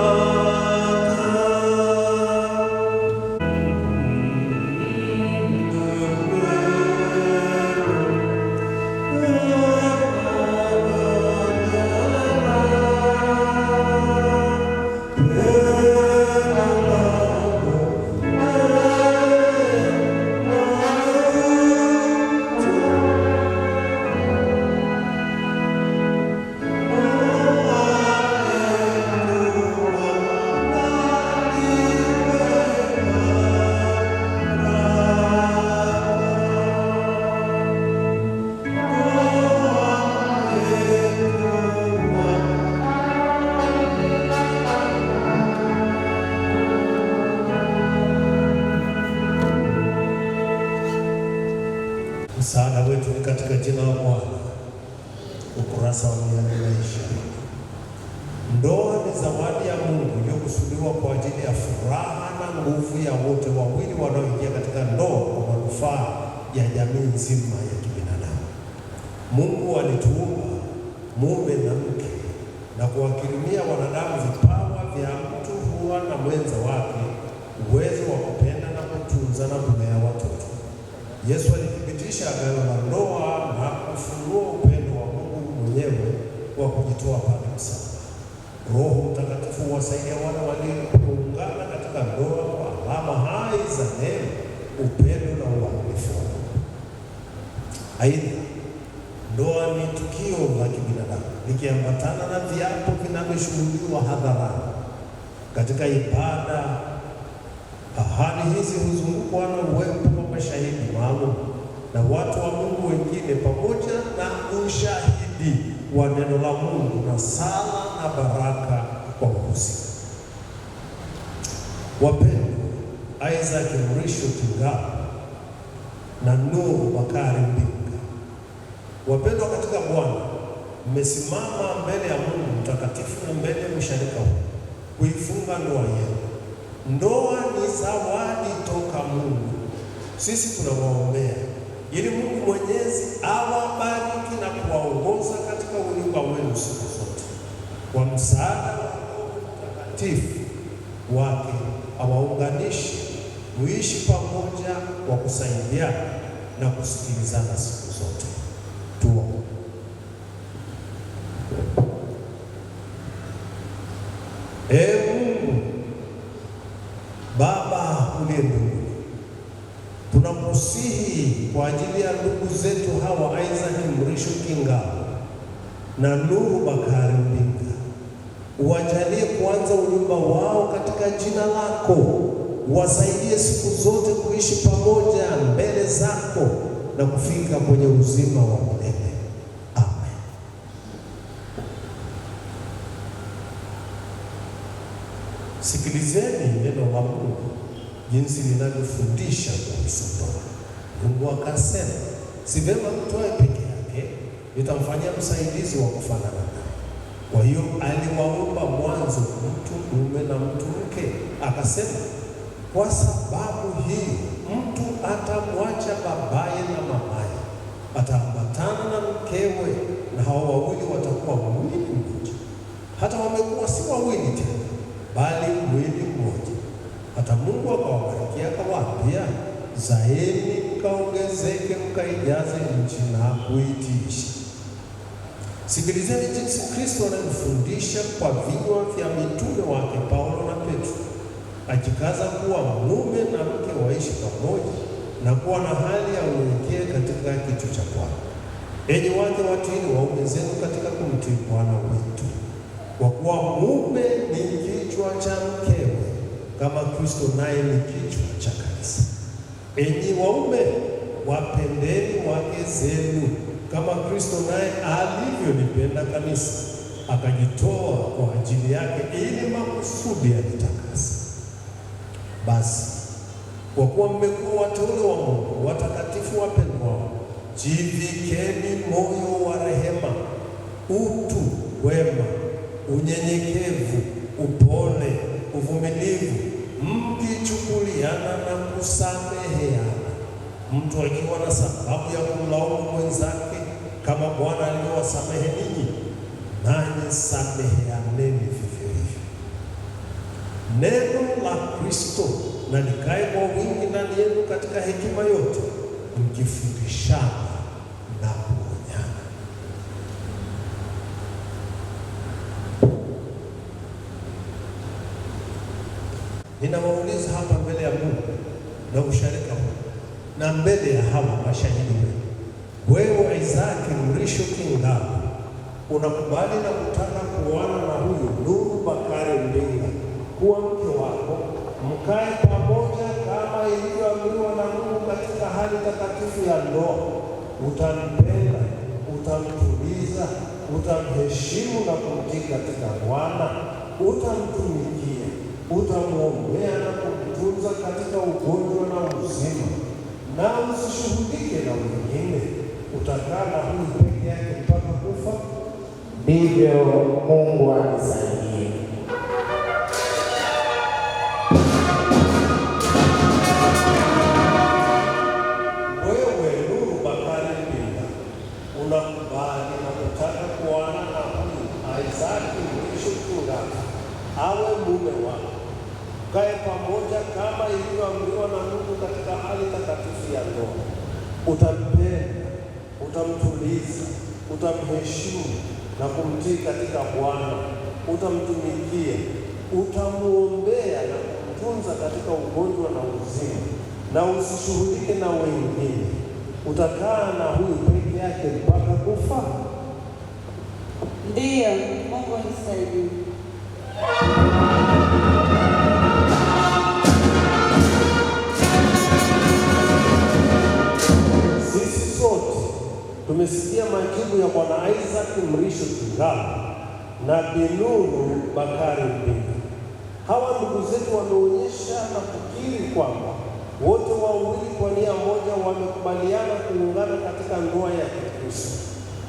C: Msaada wetu ni katika jina la Bwana. Ukurasa wa 420. Ndoa ni zawadi ya Mungu iliyokusudiwa kwa ajili ya furaha na nguvu ya wote wawili wanaoingia katika ndoa kwa manufaa ya jamii nzima ya kibinadamu. Mungu alituumba mume na mke na kuwakirimia wanadamu vipawa vya mtu huwa na mwenza wake, uwezo wa kupenda na kutunza na kulea watoto. Yesu alithibitisha agano la ndoa na kufunua upendo wa Mungu mwenyewe wa kujitoa pale msalabani. Roho Mtakatifu huwasaidia wale walioungana katika ndoa kwa alama hai za neema, upendo na uaminifu wa Mungu. Aidha, ndoa ni tukio la kibinadamu likiambatana na viapo vinavyoshuhudiwa hadharani katika ibada. Ahadi hizi huzungukwa na uwepo wa mashahidi maalum na watu wa Mungu wengine pamoja na ushahidi wa neno la Mungu na sala na baraka kwa wahusika. Wapendwa, Isaac Mrisho Kingao na Nuru Bakari Mbinga, wapendwa katika Bwana, mmesimama mbele ya Mungu mtakatifu na mbele ya msharika huu kuifunga ndoa yenu. Ndoa ni zawadi toka Mungu. Sisi tunawaombea ili Mungu Mwenyezi awabariki na kuwaongoza katika unyumba wenu siku zote, kwa msaada wa Roho Mtakatifu wake awaunganishe, muishi pamoja kwa kusaidiana na kusikilizana siku zote. Tuombe. Ee Mungu Baba uliye mbinguni, tunakusihi kwa ajili ya ndugu zetu hawa Isaac Mrisho Kingao na Nuru Bakari Mbinga, uwajalie kuanza unyumba wao katika jina lako, uwasaidie siku zote kuishi pamoja mbele zako na kufika kwenye uzima wa milele. Amen. Sikilizeni neno la Mungu jinsi linavyofundisha kuhusu ndoa. Mungu akasema, si vema mtu awe peke yake, nitamfanyia msaidizi wa kufanana naye. Kwa hiyo aliwaumba mwanzo mtu mume na mtu mke, akasema, kwa sababu hiyo mtu atamwacha babaye na mamaye, ataambatana na mkewe, na hao wawili watakuwa mwili mmoja. Hata wamekuwa si wawili tena, bali mwili mmoja. Hata Mungu akawabarikia akawaambia, zaeni mkaongezeke, mkaijaze nchi na kuitiisha. Sikilizeni jinsi Kristo anavyofundisha kwa vinywa vya mitume wake Paulo na Petro, akikaza kuwa mume na mke waishi pamoja na kuwa na hali ya unyenyekee katika kichwa cha Bwana. Enyi wake watiini waume zenu katika kumtii Bwana wetu, kwa kuwa mume ni kichwa cha mkewe, kama Kristo naye ni kichwa cha kanisa. Enyi waume, wapendeni wake zenu kama Kristo naye alivyolipenda kanisa, akajitoa kwa ajili yake ili makusudi alitakase. Basi kwa kuwa mmekuwa wateule wa Mungu, watakatifu wapendwao, jivikeni moyo wa rehema, utu wema, unyenyekevu, upole, uvumilivu, mkichukuliana na kusameheana, mtu akiwa na sababu ya kumlaumu mwenzake, kama Bwana alivyowasamehe ninyi, nanyi sameheaneni vivyo hivyo. Neno la Kristo na likae kwa wingi ndani yenu katika hekima yote, mkifundishana na kuonyana. Ninawauliza hapa mbele ya Mungu na usharika huu na mbele ya hawa mashahidi wenu, wewe Isaac Mrisho Kingalu unakubali na kutaka kuoana na huyu Nuru Bakari Mbinga kuwa mke wako, mkae pamoja kama ilivyoamriwa na Mungu katika hali takatifu ya ndoa? Utampenda, utamtuliza, utamheshimu na kumtii katika Bwana, utamtumikia, utamwombea na kumtunza katika ugonjwa na uzima, na usishughulike na wengine. Utakaa na huyu peke yake mpaka kufa?
E: Ndivyo, Mungu anisaidie.
C: Wewe Nuru Bakari Mbinga unakubali na kutaka kuoana na huyu Isaac Mrisho Kingalu awe mume wako, mkae pamoja kama ilivyoamriwa na Mungu katika hali takatifu ya ndoa. Utampenda, utamtuliza, utamheshimu na kumtii katika Bwana, utamtumikia, utamuombea na kumtunza katika ugonjwa na uzima, na usishughulike na wengine. Utakaa na huyu peke yake mpaka kufa?
F: Ndiyo, Mungu anisaidie.
C: Sisi sote tumesikia majibu ya Bwana Isaac Mrisho Kingalu na Bi Nuru Bakari Mbinga. Hawa ndugu zetu wameonyesha na kukiri kwamba wote wawili kwa nia moja wamekubaliana kuungana katika ndoa ya Kikristo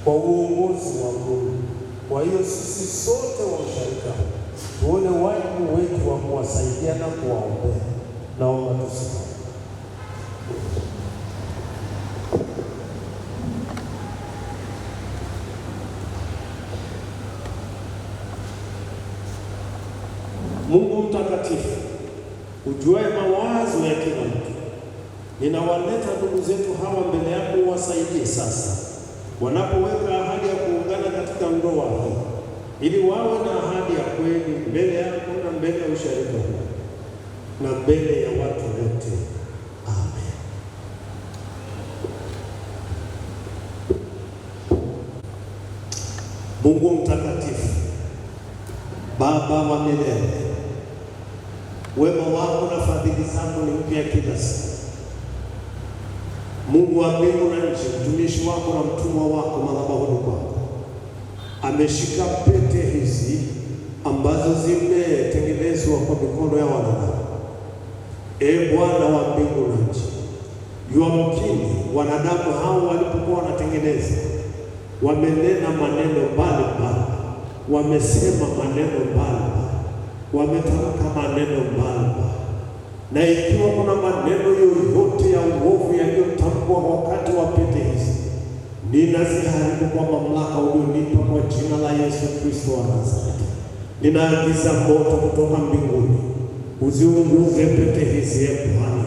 C: kwa uongozi wa Mungu. Kwa hiyo sisi sote wa usharika huu tuone wajibu wetu wa kuwasaidia na kuwaombea. Naomba tusimame. Mungu mtakatifu, ujuaye mawazo ya kila mtu, ninawaleta ndugu zetu hawa mbele yako, uwasaidie sasa wanapoweka ahadi ya kuungana katika ndoa hii, ili wawe na ahadi ya kweli mbele yako na mbele ya usharika huu na mbele ya watu wote. Amen. Mungu mtakatifu, Baba wa milele, wema wako na fadhili zako ni mpya kila siku. Mungu wa mbingu na nchi, mtumishi wako na mtumwa wako madhabahuni kwako ameshika pete hizi ambazo zimetengenezwa kwa mikono ya wanadamu. Ee Bwana wa mbingu na nchi, yuamkini wanadamu hao walipokuwa wanatengeneza wamenena maneno mbalimbali, wamesema maneno mbalimbali, wametamka maneno mbalimbali, na ikiwa kuna maneno yoyote ya uovu yaliyotamkwa wakati wa pete hizi, ninaziharibu kwa mamlaka ulionipa kwa jina la Yesu Kristo wa Nazareti. Ninaagiza moto kutoka mbinguni uziunguze pete hizi, e Bwana,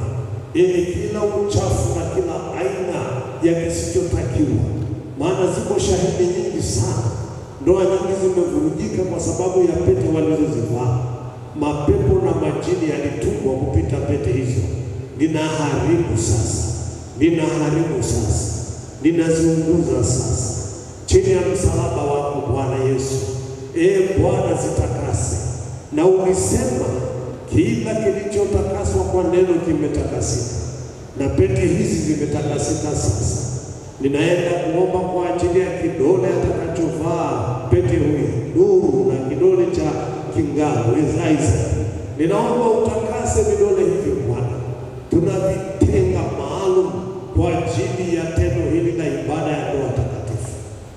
C: ili kila uchafu na kila aina ya kisichotakiwa, maana ziko shahidi nyingi sana, ndoa nyingi zimevurugika kwa sababu ya pete walizozivaa. Mapepo na majini yalitumwa kupita pete hizo. Ninaharibu sasa, ninaharibu sasa, ninaziunguza sasa chini ya msalaba wako Bwana Yesu. Ee Bwana, zitakase. Na ulisema Kila kilichotakaswa kwa neno kimetakasika, na pete hizi zimetakasika sasa. Ninaenda kuomba kwa ajili ya kidole atakachovaa pete huyu Nuru na kidole cha Kingalu Isaac. Ninaomba utakase vidole hivyo Bwana, tunavitenga maalum kwa ajili ya tendo hili la ibada ya ndoa takatifu,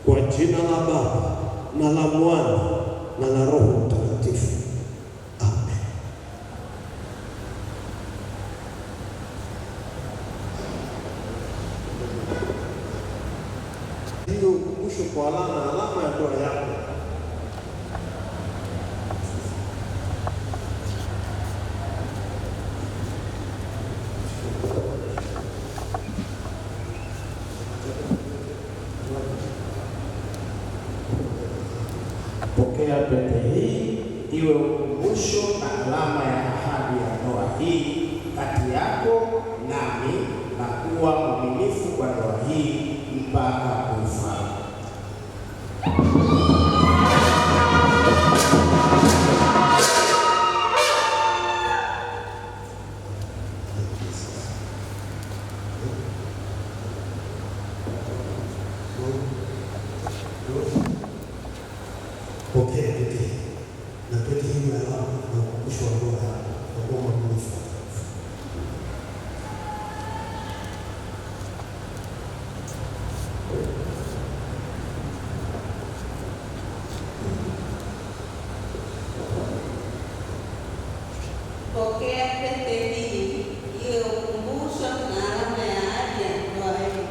C: kwa jina la Baba na la Mwana na la Roho Mtakatifu. Amen. Hiyo ukumbusho kwa alama ya ndoa yako.
E: Pokea pete hii iwe ukumbusho na alama ya ahadi ya ndoa hii kati yako nami, na kuwa mwaminifu kwa ndoa hii mpaka kufa.
C: Pokea pete hii na pete hii ni alama na ukumbusho wa ndoa yako, na kuwa mwaminifu.
F: Pokea pete hii iwe ukumbusho na alama ya ahadi ya ndoa yenu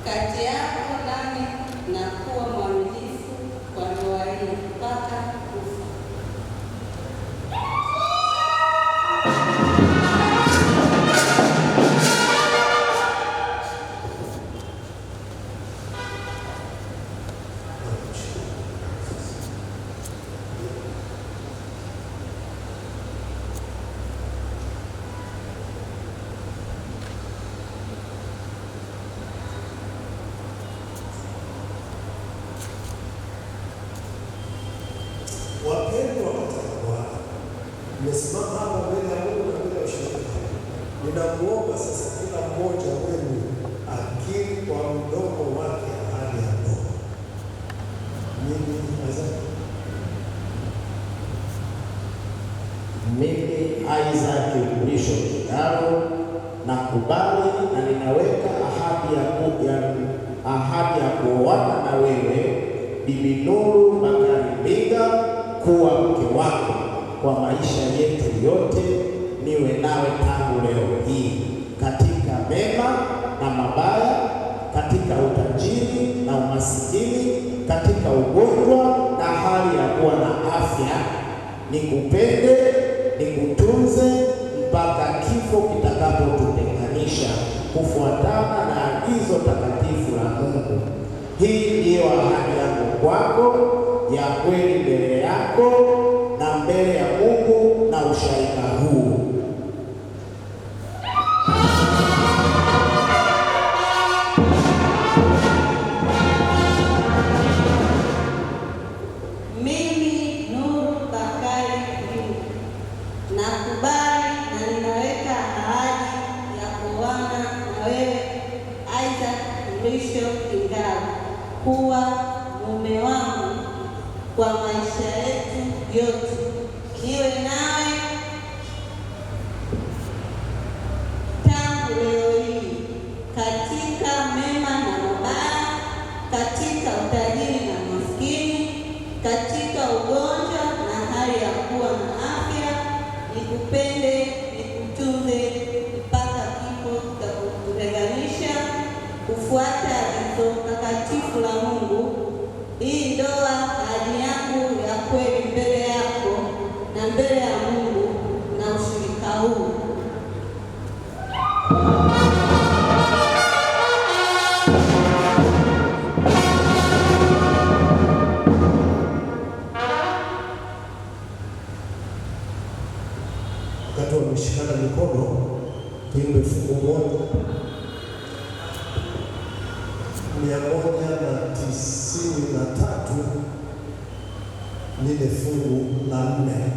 F: kati yako nami, na kuwa mwaminifu kwa ndoa hii mpaka kufa.
C: Wapendwa katika Bwana, nimesimama hapa mbele ya Mungu na mbele ya ushirika huu. Ninamuomba sasa kila mmoja wenu akiri kwa mdomo wake ahadi ya ndoa. Mimi Isaac,
E: Mimi Isaac Mrisho Kingalu nakubali na ninaweka ahadi ya kuoana na wewe Bibi Nuru Bakari Mbinga kuwa mke wako kwa maisha yetu yote, niwe nawe tangu leo hii katika mema na mabaya, katika utajiri na umasikini, katika ugonjwa na hali ya kuwa na afya. Nikupende, nikutunze mpaka kifo kitakapotutenganisha, kufuatana na agizo takatifu la Mungu. Hii ndiyo ahadi yangu kwako ya kweli mbele yako na mbele ya Mungu na usharika huu.
F: Mimi Nuru Bakari Mbinga nakubali na ninaweka ahadi ya kuoana na wewe Isaac Mrisho Kingalu kuwa mume wangu kwa maisha yetu yote, niwe nawe tangu leo hii katika mema na mabaya, katika utajiri na maskini, katika ugonjwa na hali ya kuwa na afya. Nikupende, nikutunze mpaka kifo kitakutenganisha, kufuata agizo takatifu la Mungu. Hii ndoa ahadi yangu ya kweli mbele yako na mbele ya Mungu na ushirika huu.
C: Wakati wameshikana mikono, tuimbe fungu moja 193, lile fungu la 4.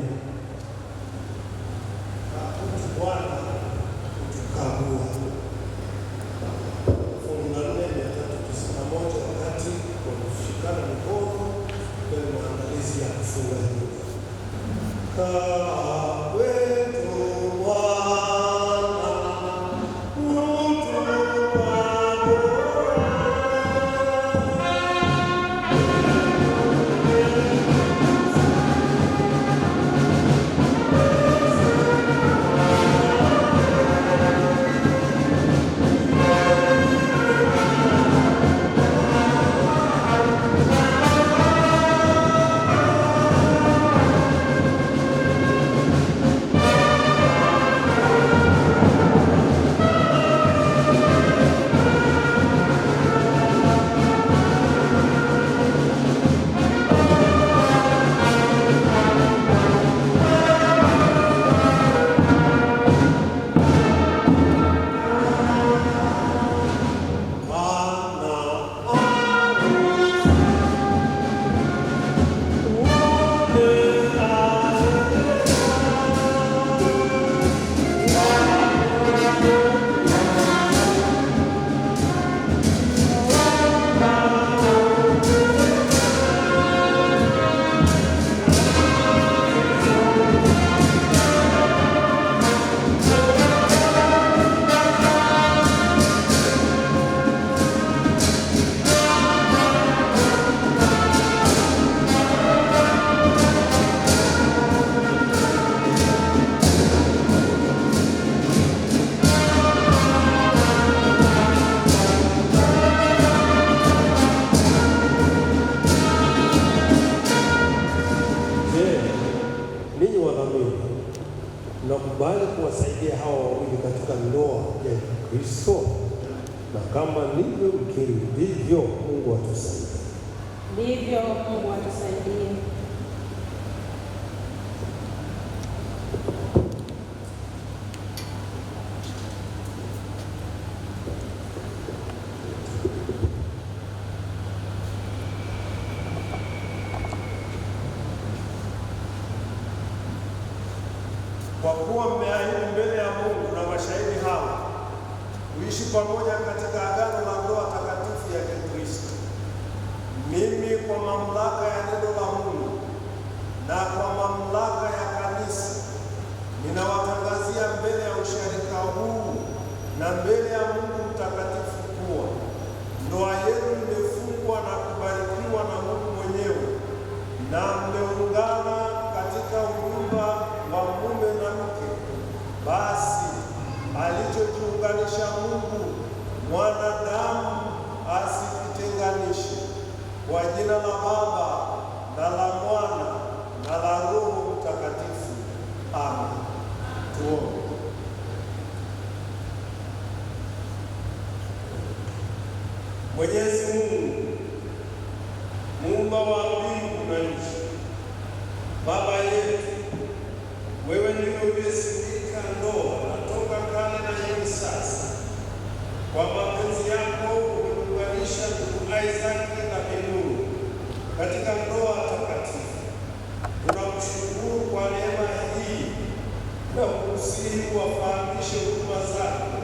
C: katika ndoa ya Kristo? Na kama ndivyo, mkiri ndivyo. Mungu atusaidie.
F: Ndivyo, Mungu atusaidie.
C: Kwa kuwa mmeahidi mbele ya Mungu na mashahidi hawa kuishi pamoja katika agano la ndoa takatifu ya Kikristo, mimi kwa mamlaka ya neno la Mungu na kwa mamlaka ya kanisa ninawatangazia mbele ya usharika huu na mbele ya Mungu mtakatifu kuwa ndoa yenu imefungwa na kubarikiwa na Mungu mwenyewe, na mmeungana katika unyumba wa mume na mke. Basi alichokiunganisha Mungu, mwanadamu asikitenganishe. Kwa jina la Baba na la Mwana na la Roho Mtakatifu, amen. Tuombe. Mwenyezi Mungu, muumba wa mbingu na nchi, Baba yetu, wewe ndiwe uliyesimika ndoa na toka kale na hivi sasa. Kwa mapenzi yako umeunganisha ndugu Isaac na Binuru katika ndoa takatifu. Tunakushukuru kwa neema hii na kukusihi uwafahamishe huduma zako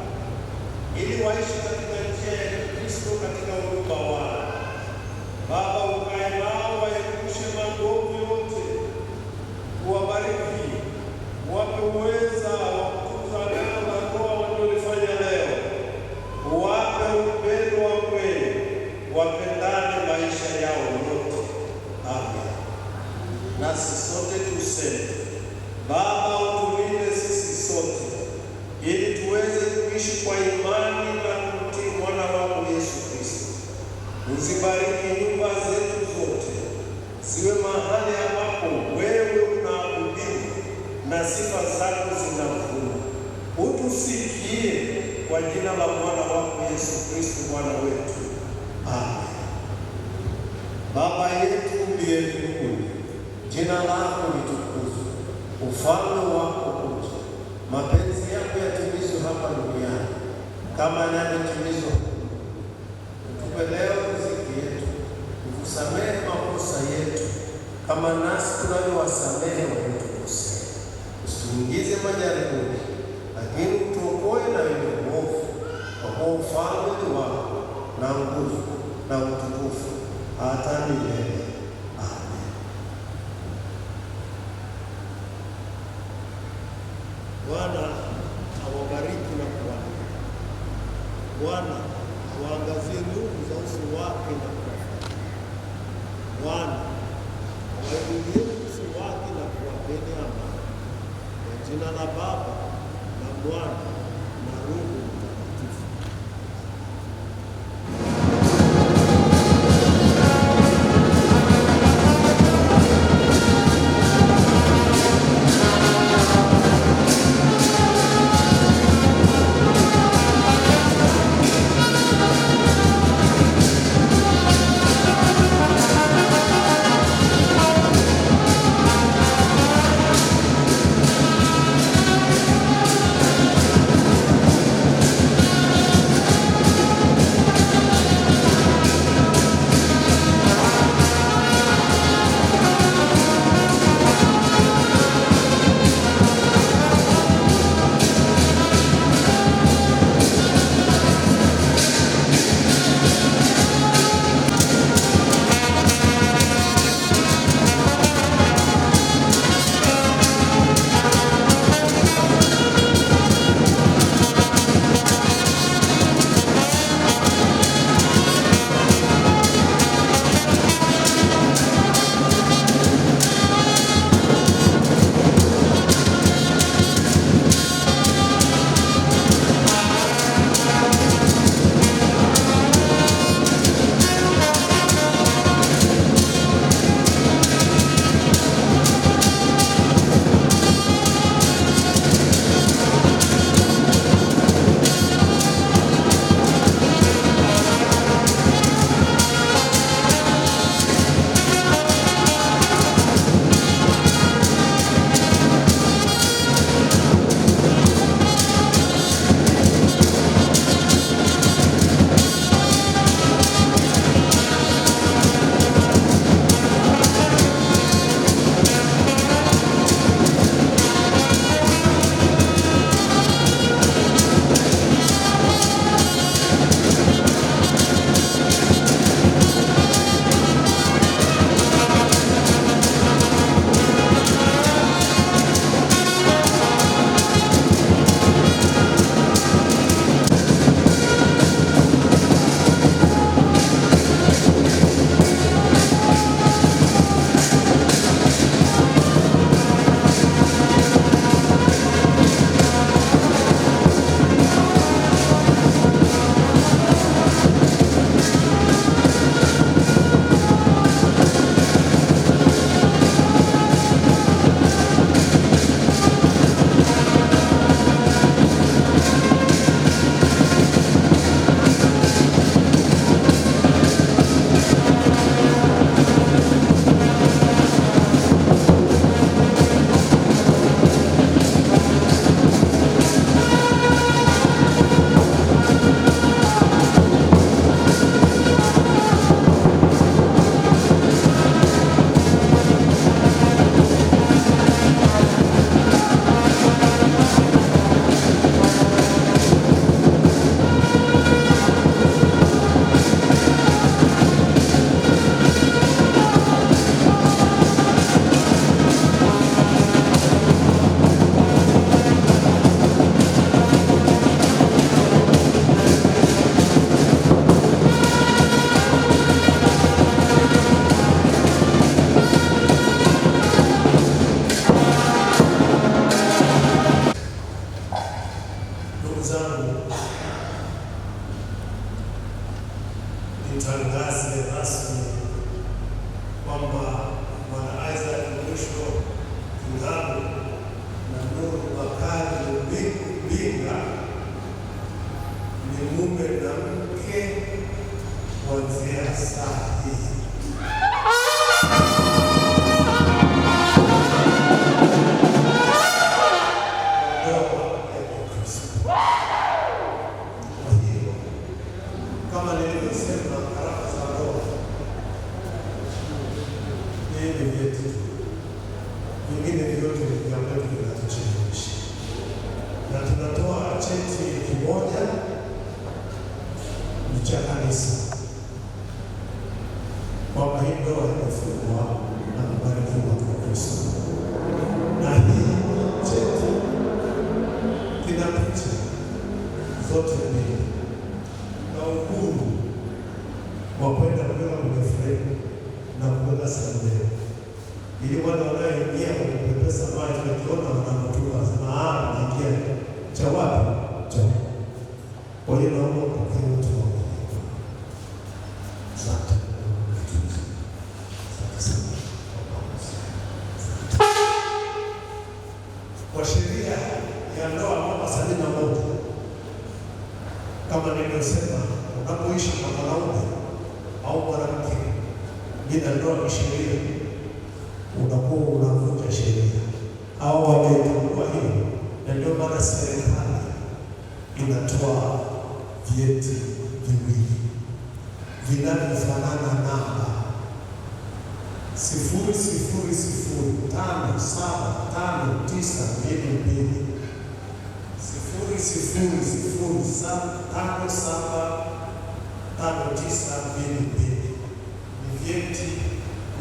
C: ili waishi katika njia ya Kristo katika huduma wao. Baba, ukae nao, waepushe magomvi yote, uwabariki, wape uweza wa kutunza agano la ndoa walilolifanya leo, uwape upendo wa kweli, wapendane maisha yao yote. Amen. Nasi sote tuseme: Baba, utulinde sisi sote ili tuweze kuishi kwa imani na kumtii mwana wako Yesu Kristo. Uzibariki nyumba zetu zote, ziwe mahali ambapo wewe unaabudiwa na sifa zako zinavuma. Utusikie kwa jina la mwana wako Yesu Kristo Bwana wetu. Amen. Baba yetu uliye mbinguni, jina lako litukuzwe, ufalme wako uje, mapenzi yako yatimizwe hapa duniani kama yanavyotimizwa huko mbinguni. Utupe leo riziki yetu, utusamehe makosa yetu kama nasi tunavyowasamehe waliotukosea, usituingize majaribuni, lakini utuokoe na yule mwovu, kwa kuwa ufalme ni wako na nguvu na utukufu hata milele. Amen.
D: Bwana awabariki na kuwalinda. Bwana awaangazie nuru za uso wake na kuwafariji. Bwana awainulie uso wake na kuwapeni amani. Kwa jina la Baba na Mwana na Roho Mtakatifu.
C: zangu, nitangaze rasmi kwamba Bwana Isaac Mrisho Kingalu na Nuru Bakari Mbinga ni mume na mke kuanzia saa hii. Ndoa ya Kikristo. Kwa hiyo kama nilivyosema, karama za ndoa ni hivi vyeti tu, vingine vyote ni vya kwetu, vinatuchelewesha, na tunatoa cheti kimoja ni cha kanisa kwamba hii ndoa imefungwa na kubarikiwa kwa Kristo, na hii cheti kina picha zote mbili na uhuru wa kwenda kuweka kwenye fremu na kuweka sebuleni, ili wale wanaoingia kupepesa macho wakiona wanamtuka wasema, ah, naingia cha wapi? Cha. Kwa hiyo naomba mpokee wote wawili. Asante. Asante sana. Kwa sheria ya ndoa mwaka 71, kama nilivyosema, unapoishi na mwanaume au mwanamke bila ndoa kisheria, unakuwa unavunja sheria au wametambua hiyo, na ndio maana serikali inatoa vyeti viwili vinavyofanana namba 000575922, 000575922 ni vyeti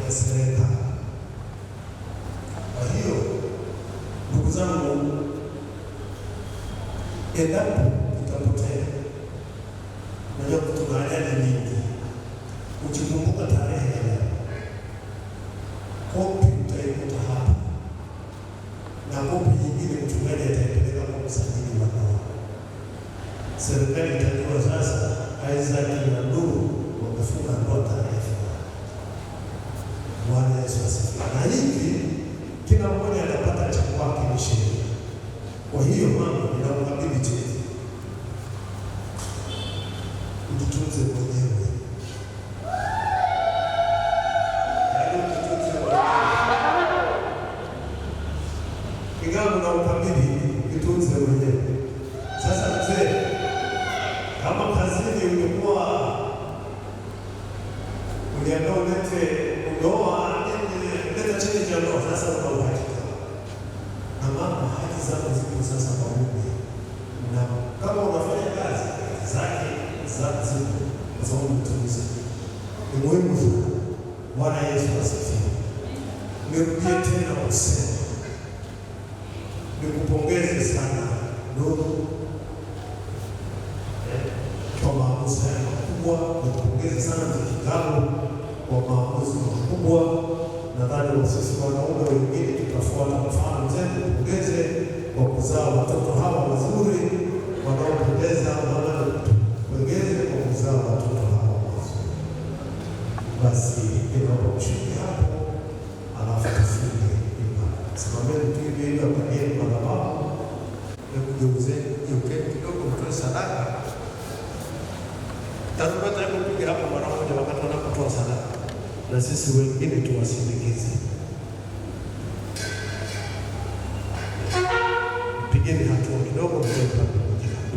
C: vya serikali. Kwa hiyo ndugu zangu, endapo itapotea, najua tuna ajali nyingi, ukikumbuka tarehe ya leo, kopi utaikuta hapa na kopi nyingine mchungaji ataipeleka kwa msajili wa ndoa. Serikali itajua sasa Isaac na Nuru wamefunga ndoa tarehe fulani. Bwana Yesu asifiwe. Na hivi kila mmoja atapata cha kwake, ni sheria. Kwa hiyo mama, ninakukabidhi cheti, ujitunze mwenyewe, yaani ujitunze mwenyewe. Ingawa unaukabidhi, ujitunze mwenyewe. Sasa mzee, kama kazini ulikuwa uliambiwa ulete ndoa, leta cheti cha ndoa, sasa una uhakika. Na mama, haki zako zipo sasa kwa mume, na kama unafanya kazi, haki zake za zipo, kwa sababu mtumizi ni muhimu sana. Bwana Yesu asifiwe. Nirudie tena kusema nikupongeze sana Nuru kwa maamuzi haya makubwa. Nikupongeze sana Mzee Kingalu kwa maamuzi makubwa. Nadhani sisi wanaume wengine tutafuata mfano. Mzee, nikupongeze kwa kuzaa watoto hawa wazuri wanaopendeza. Mama, nikupongeze kwa kuzaa watoto hawa wazuri. Basi ninaomba mshiriki hapo, alafu tufunge ibada. Simameni tu hivi hivi, angalieni madhabahu. Hebu geuzeni, geukeni kidogo, mtoe sadaka. Tarumbeta, hebu piga hapo mara moja wakati wanapotoa sadaka, na sisi wengine tuwasindikize. Pigeni hatua kidogo, mtoe pande moja hapo.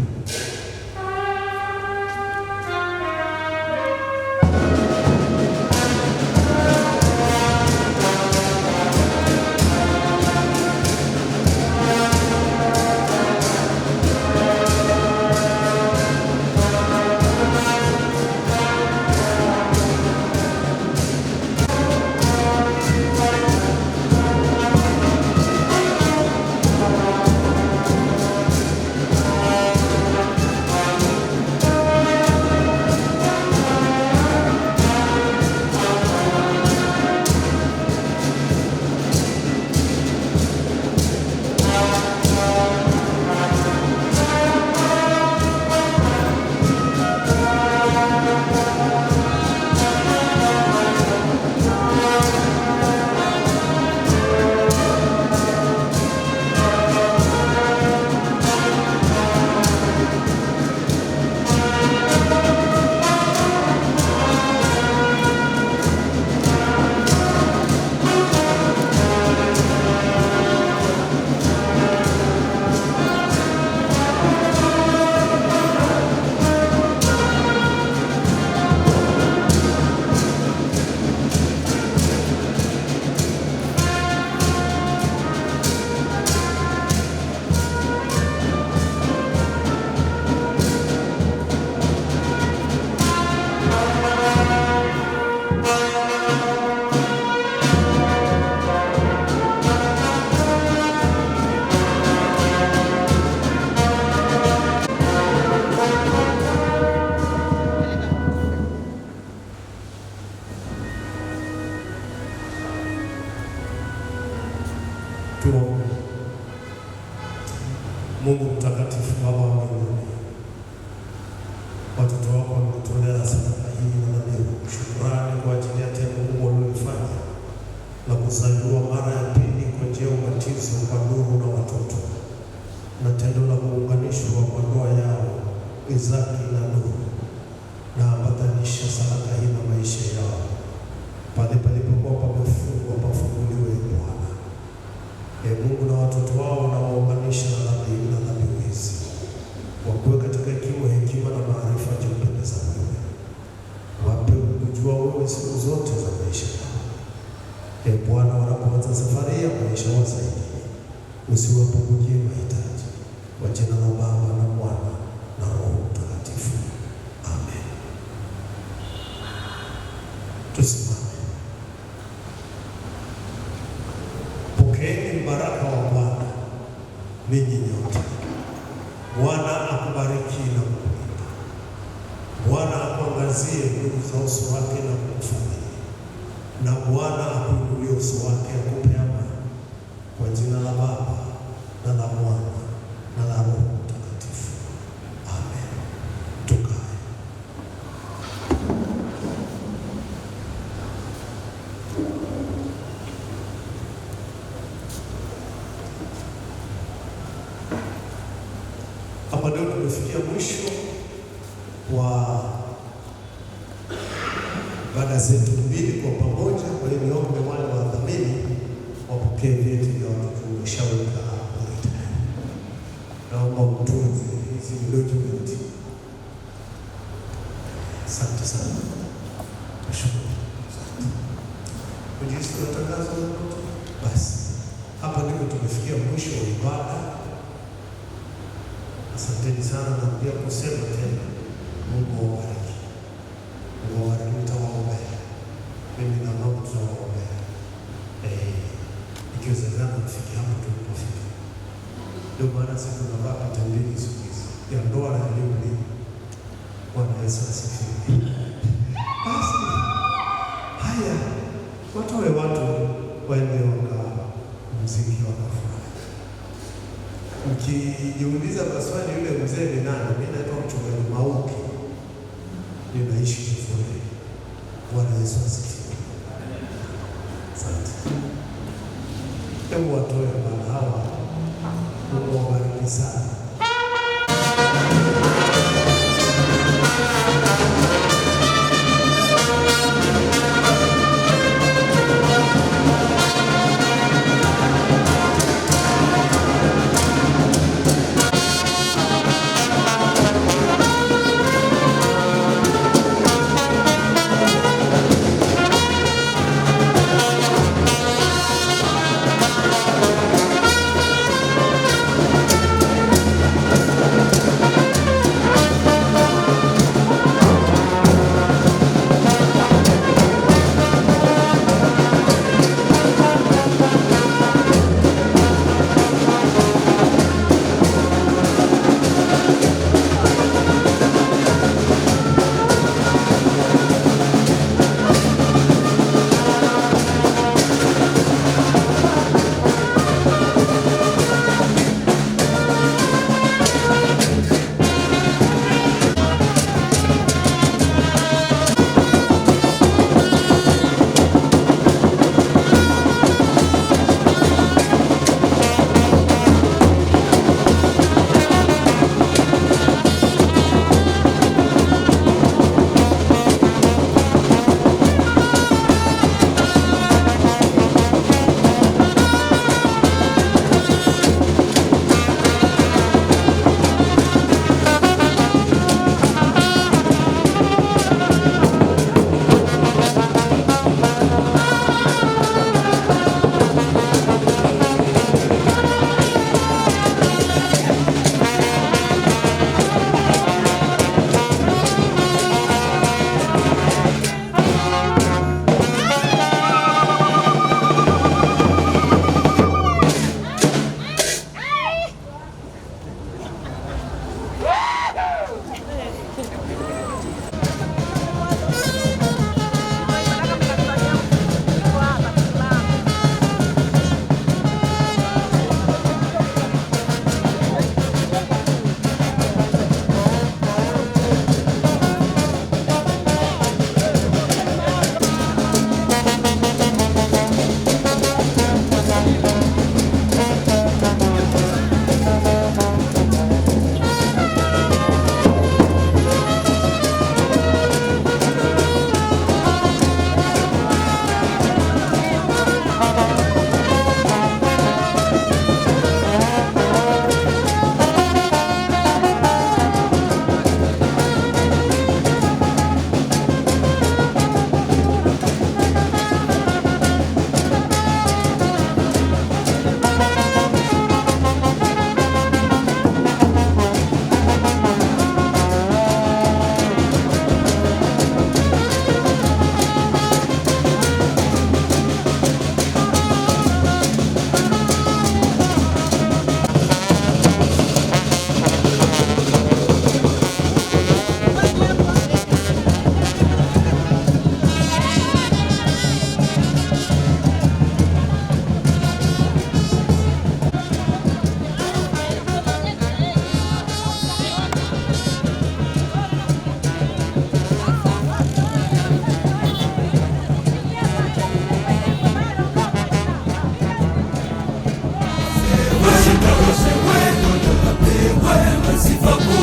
C: kuzaliwa mara ya pili kwa njia ya ubatizo kwa Nuru na watoto, na tendo la kuunganishwa kwa ndoa yao Izaki na Nuru, na ambatanisha sadaka hii na maisha yao. Pale palipokuwa pamefungwa pafunguliwe, Bwana. E Mungu, na watoto wao na waunganisha na dhabihu na dhabihu hizi, wakuwe katika kimo, hekima na maarifa jimpendeza wewe, wape kujua wewe siku zote za maisha yao. E Bwana, wanapoanza safari ya maisha wasaidie, usiwapungukie mahitaji. Kwa jina la Baba na Mwana na Roho Mtakatifu, amen. Tusimame. Pokeeni mbaraka wa Bwana ninyi nyote. Bwana akubariki na kukulinda. Bwana akuangazie nuru za uso wake na kukufadhili, na Bwana akuinulie uso wake akupe amani. Kwa jina la Baba na la Mwana na la Roho Mtakatifu, amen. Tukae. Hapa ndio tumefikia mwisho wa ibada zetu mbili kwa pamoja. Kwa hiyo niombe wale wadhamini wapokee vyeti vya watoto tumeshaweka hapo tayari. Naomba mtunze hizi document. Asante sana, nashukuru. Asante. Mwinjilisti, kuna tangazo lolote? Basi hapa ndipo tumefikia mwisho wa ibada. Asanteni sana, narudia kusema tena, Mungu awabariki. Mungu awabariki, nitawaombea mimi na mama tutawaombea. Ikiwezekana mfike hapo tulipofika. Ndio maana sisi tunavaa pete mbili siku hizi, ya ndoa na ya jubilei. Bwana Yesu asifiwe. Basi haya, watoe watu waende wakamziki wakafurahi. Mkijiuliza maswali, yule mzee ni nani? Mimi naitwa Mchungaji Mauki, ninaishi Kifule. Bwana Yesu asifiwe. Asante. Hebu watoe bwana hawa. Mungu awabariki sana.
B: Thank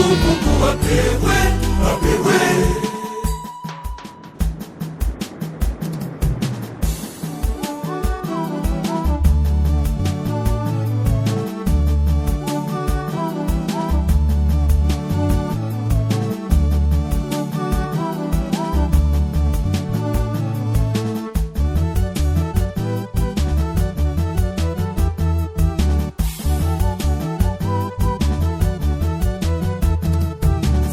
G: Mungu apewe, apewe.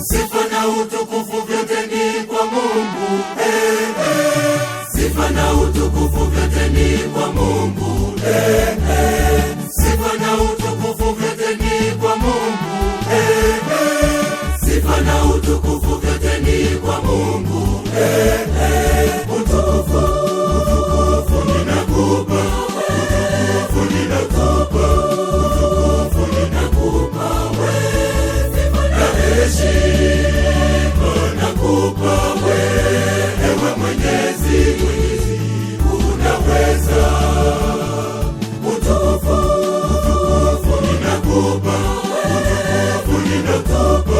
G: Sifa na utukufu vyote ni kwa Mungu, eh, eh. Sifa na utukufu vyote ni kwa Mungu, eh, eh. Sifa na utukufu vyote ni kwa Mungu, eh, eh. Sifa na utukufu vyote ni kwa Mungu, eh, eh. Utukufu, utukufu ninakupa, utukufu ninakupa, utukufu ninakupa wewe, na heshima nakupa wewe Mwenyezi, Mwenyezi unaweza. Utukufu, utukufu ninakupa, utukufu ninakupa,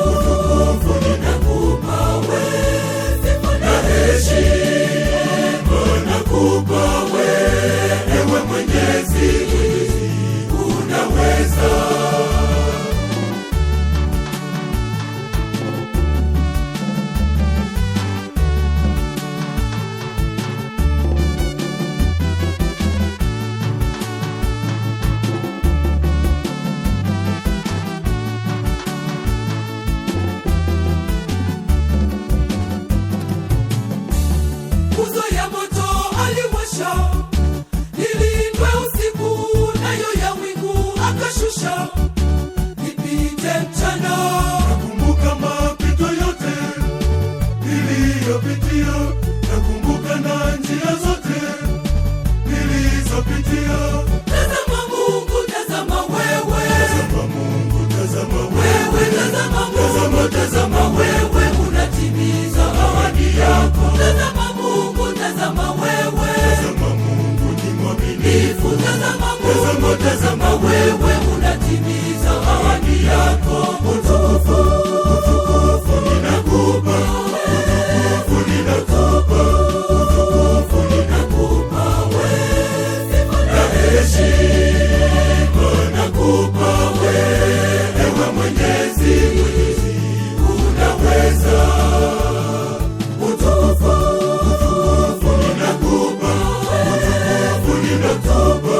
G: utukufu ninakupa wewe, na heshima nakupa wewe Mwenyezi, Mwenyezi unaweza. Nguzo ya moto aliwasha, nilindwe usiku, nayo ya wingu akashusha, nipite mchana.
H: Nakumbuka mapito yote niliyopitia, nakumbuka na njia zote nilizopitia.
G: Tazama Mungu, tazama wewe,
H: Tazama Mungu, tazama
G: wewe, tazama Mungu, tazama wewe, unatimiza ahadi yako. Tazama Mungu, tazama wewe,
H: Tazama Mungu ni mwaminifu,
G: tazama Mungu, tazama wewe, unatimiza ahadi yako.
H: Utukufu, utukufu ninakupa, utukufu ninakupa, utukufu ninakupa wewe, na heshima nakupa wewe Mwenyezi, Mwenyezi unaweza. Utukufu, utukufu ninakupa, utukufu ninakupa,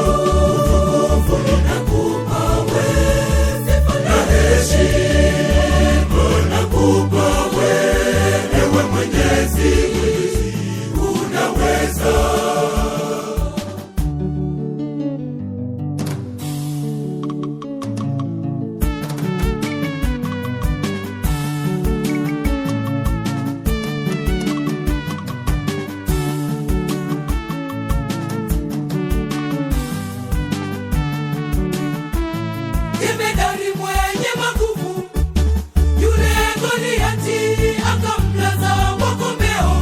H: utukufu ninakupa wewe, na heshima nakupa wewe Mwenyezi, Mwenyezi unaweza.
G: Jemedari mwenye maguvu yule Goliati akamlaza kwa kombeo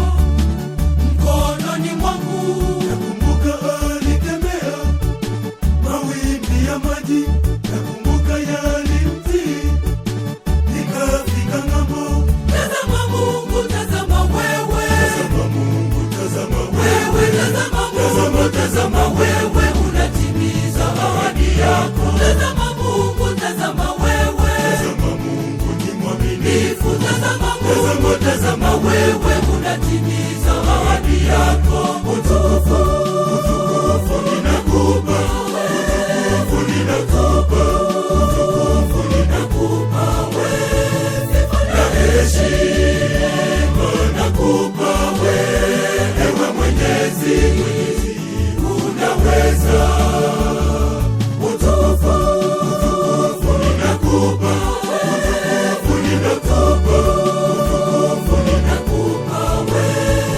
G: mkononi mwangu.
H: Nakumbuka alitembea mawimbi ya maji, nakumbuka yalimtii, nikafika ng'ambo.
G: Tazama Mungu, tazama wewe,
H: Tazama Mungu, tazama
G: wewe, tazama Mungu, tazama wewe, unatimiza ahadi yako. Tazama Mungu, tazama wewe,
H: Tazama Mungu ni mwaminifu,
G: tazama Mungu, tazama wewe, unatimiza ahadi yako.
H: Utukufu, utukufu ninakupa, utukufu ninakupa, utukufu ninakupa wewe, na heshima nakupa wewe Mwenyezi, Mwenyezi unaweza. Utukufu, utukufu ninakupa, utukufu ninakupa, utukufu ninakupa wewe,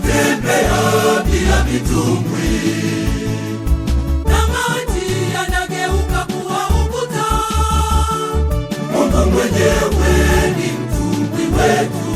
G: Tunatembea bila mitumbwi, na maji yanageuka kuwa ukuta. Mungu mwenyewe ni mtumbwi wetu.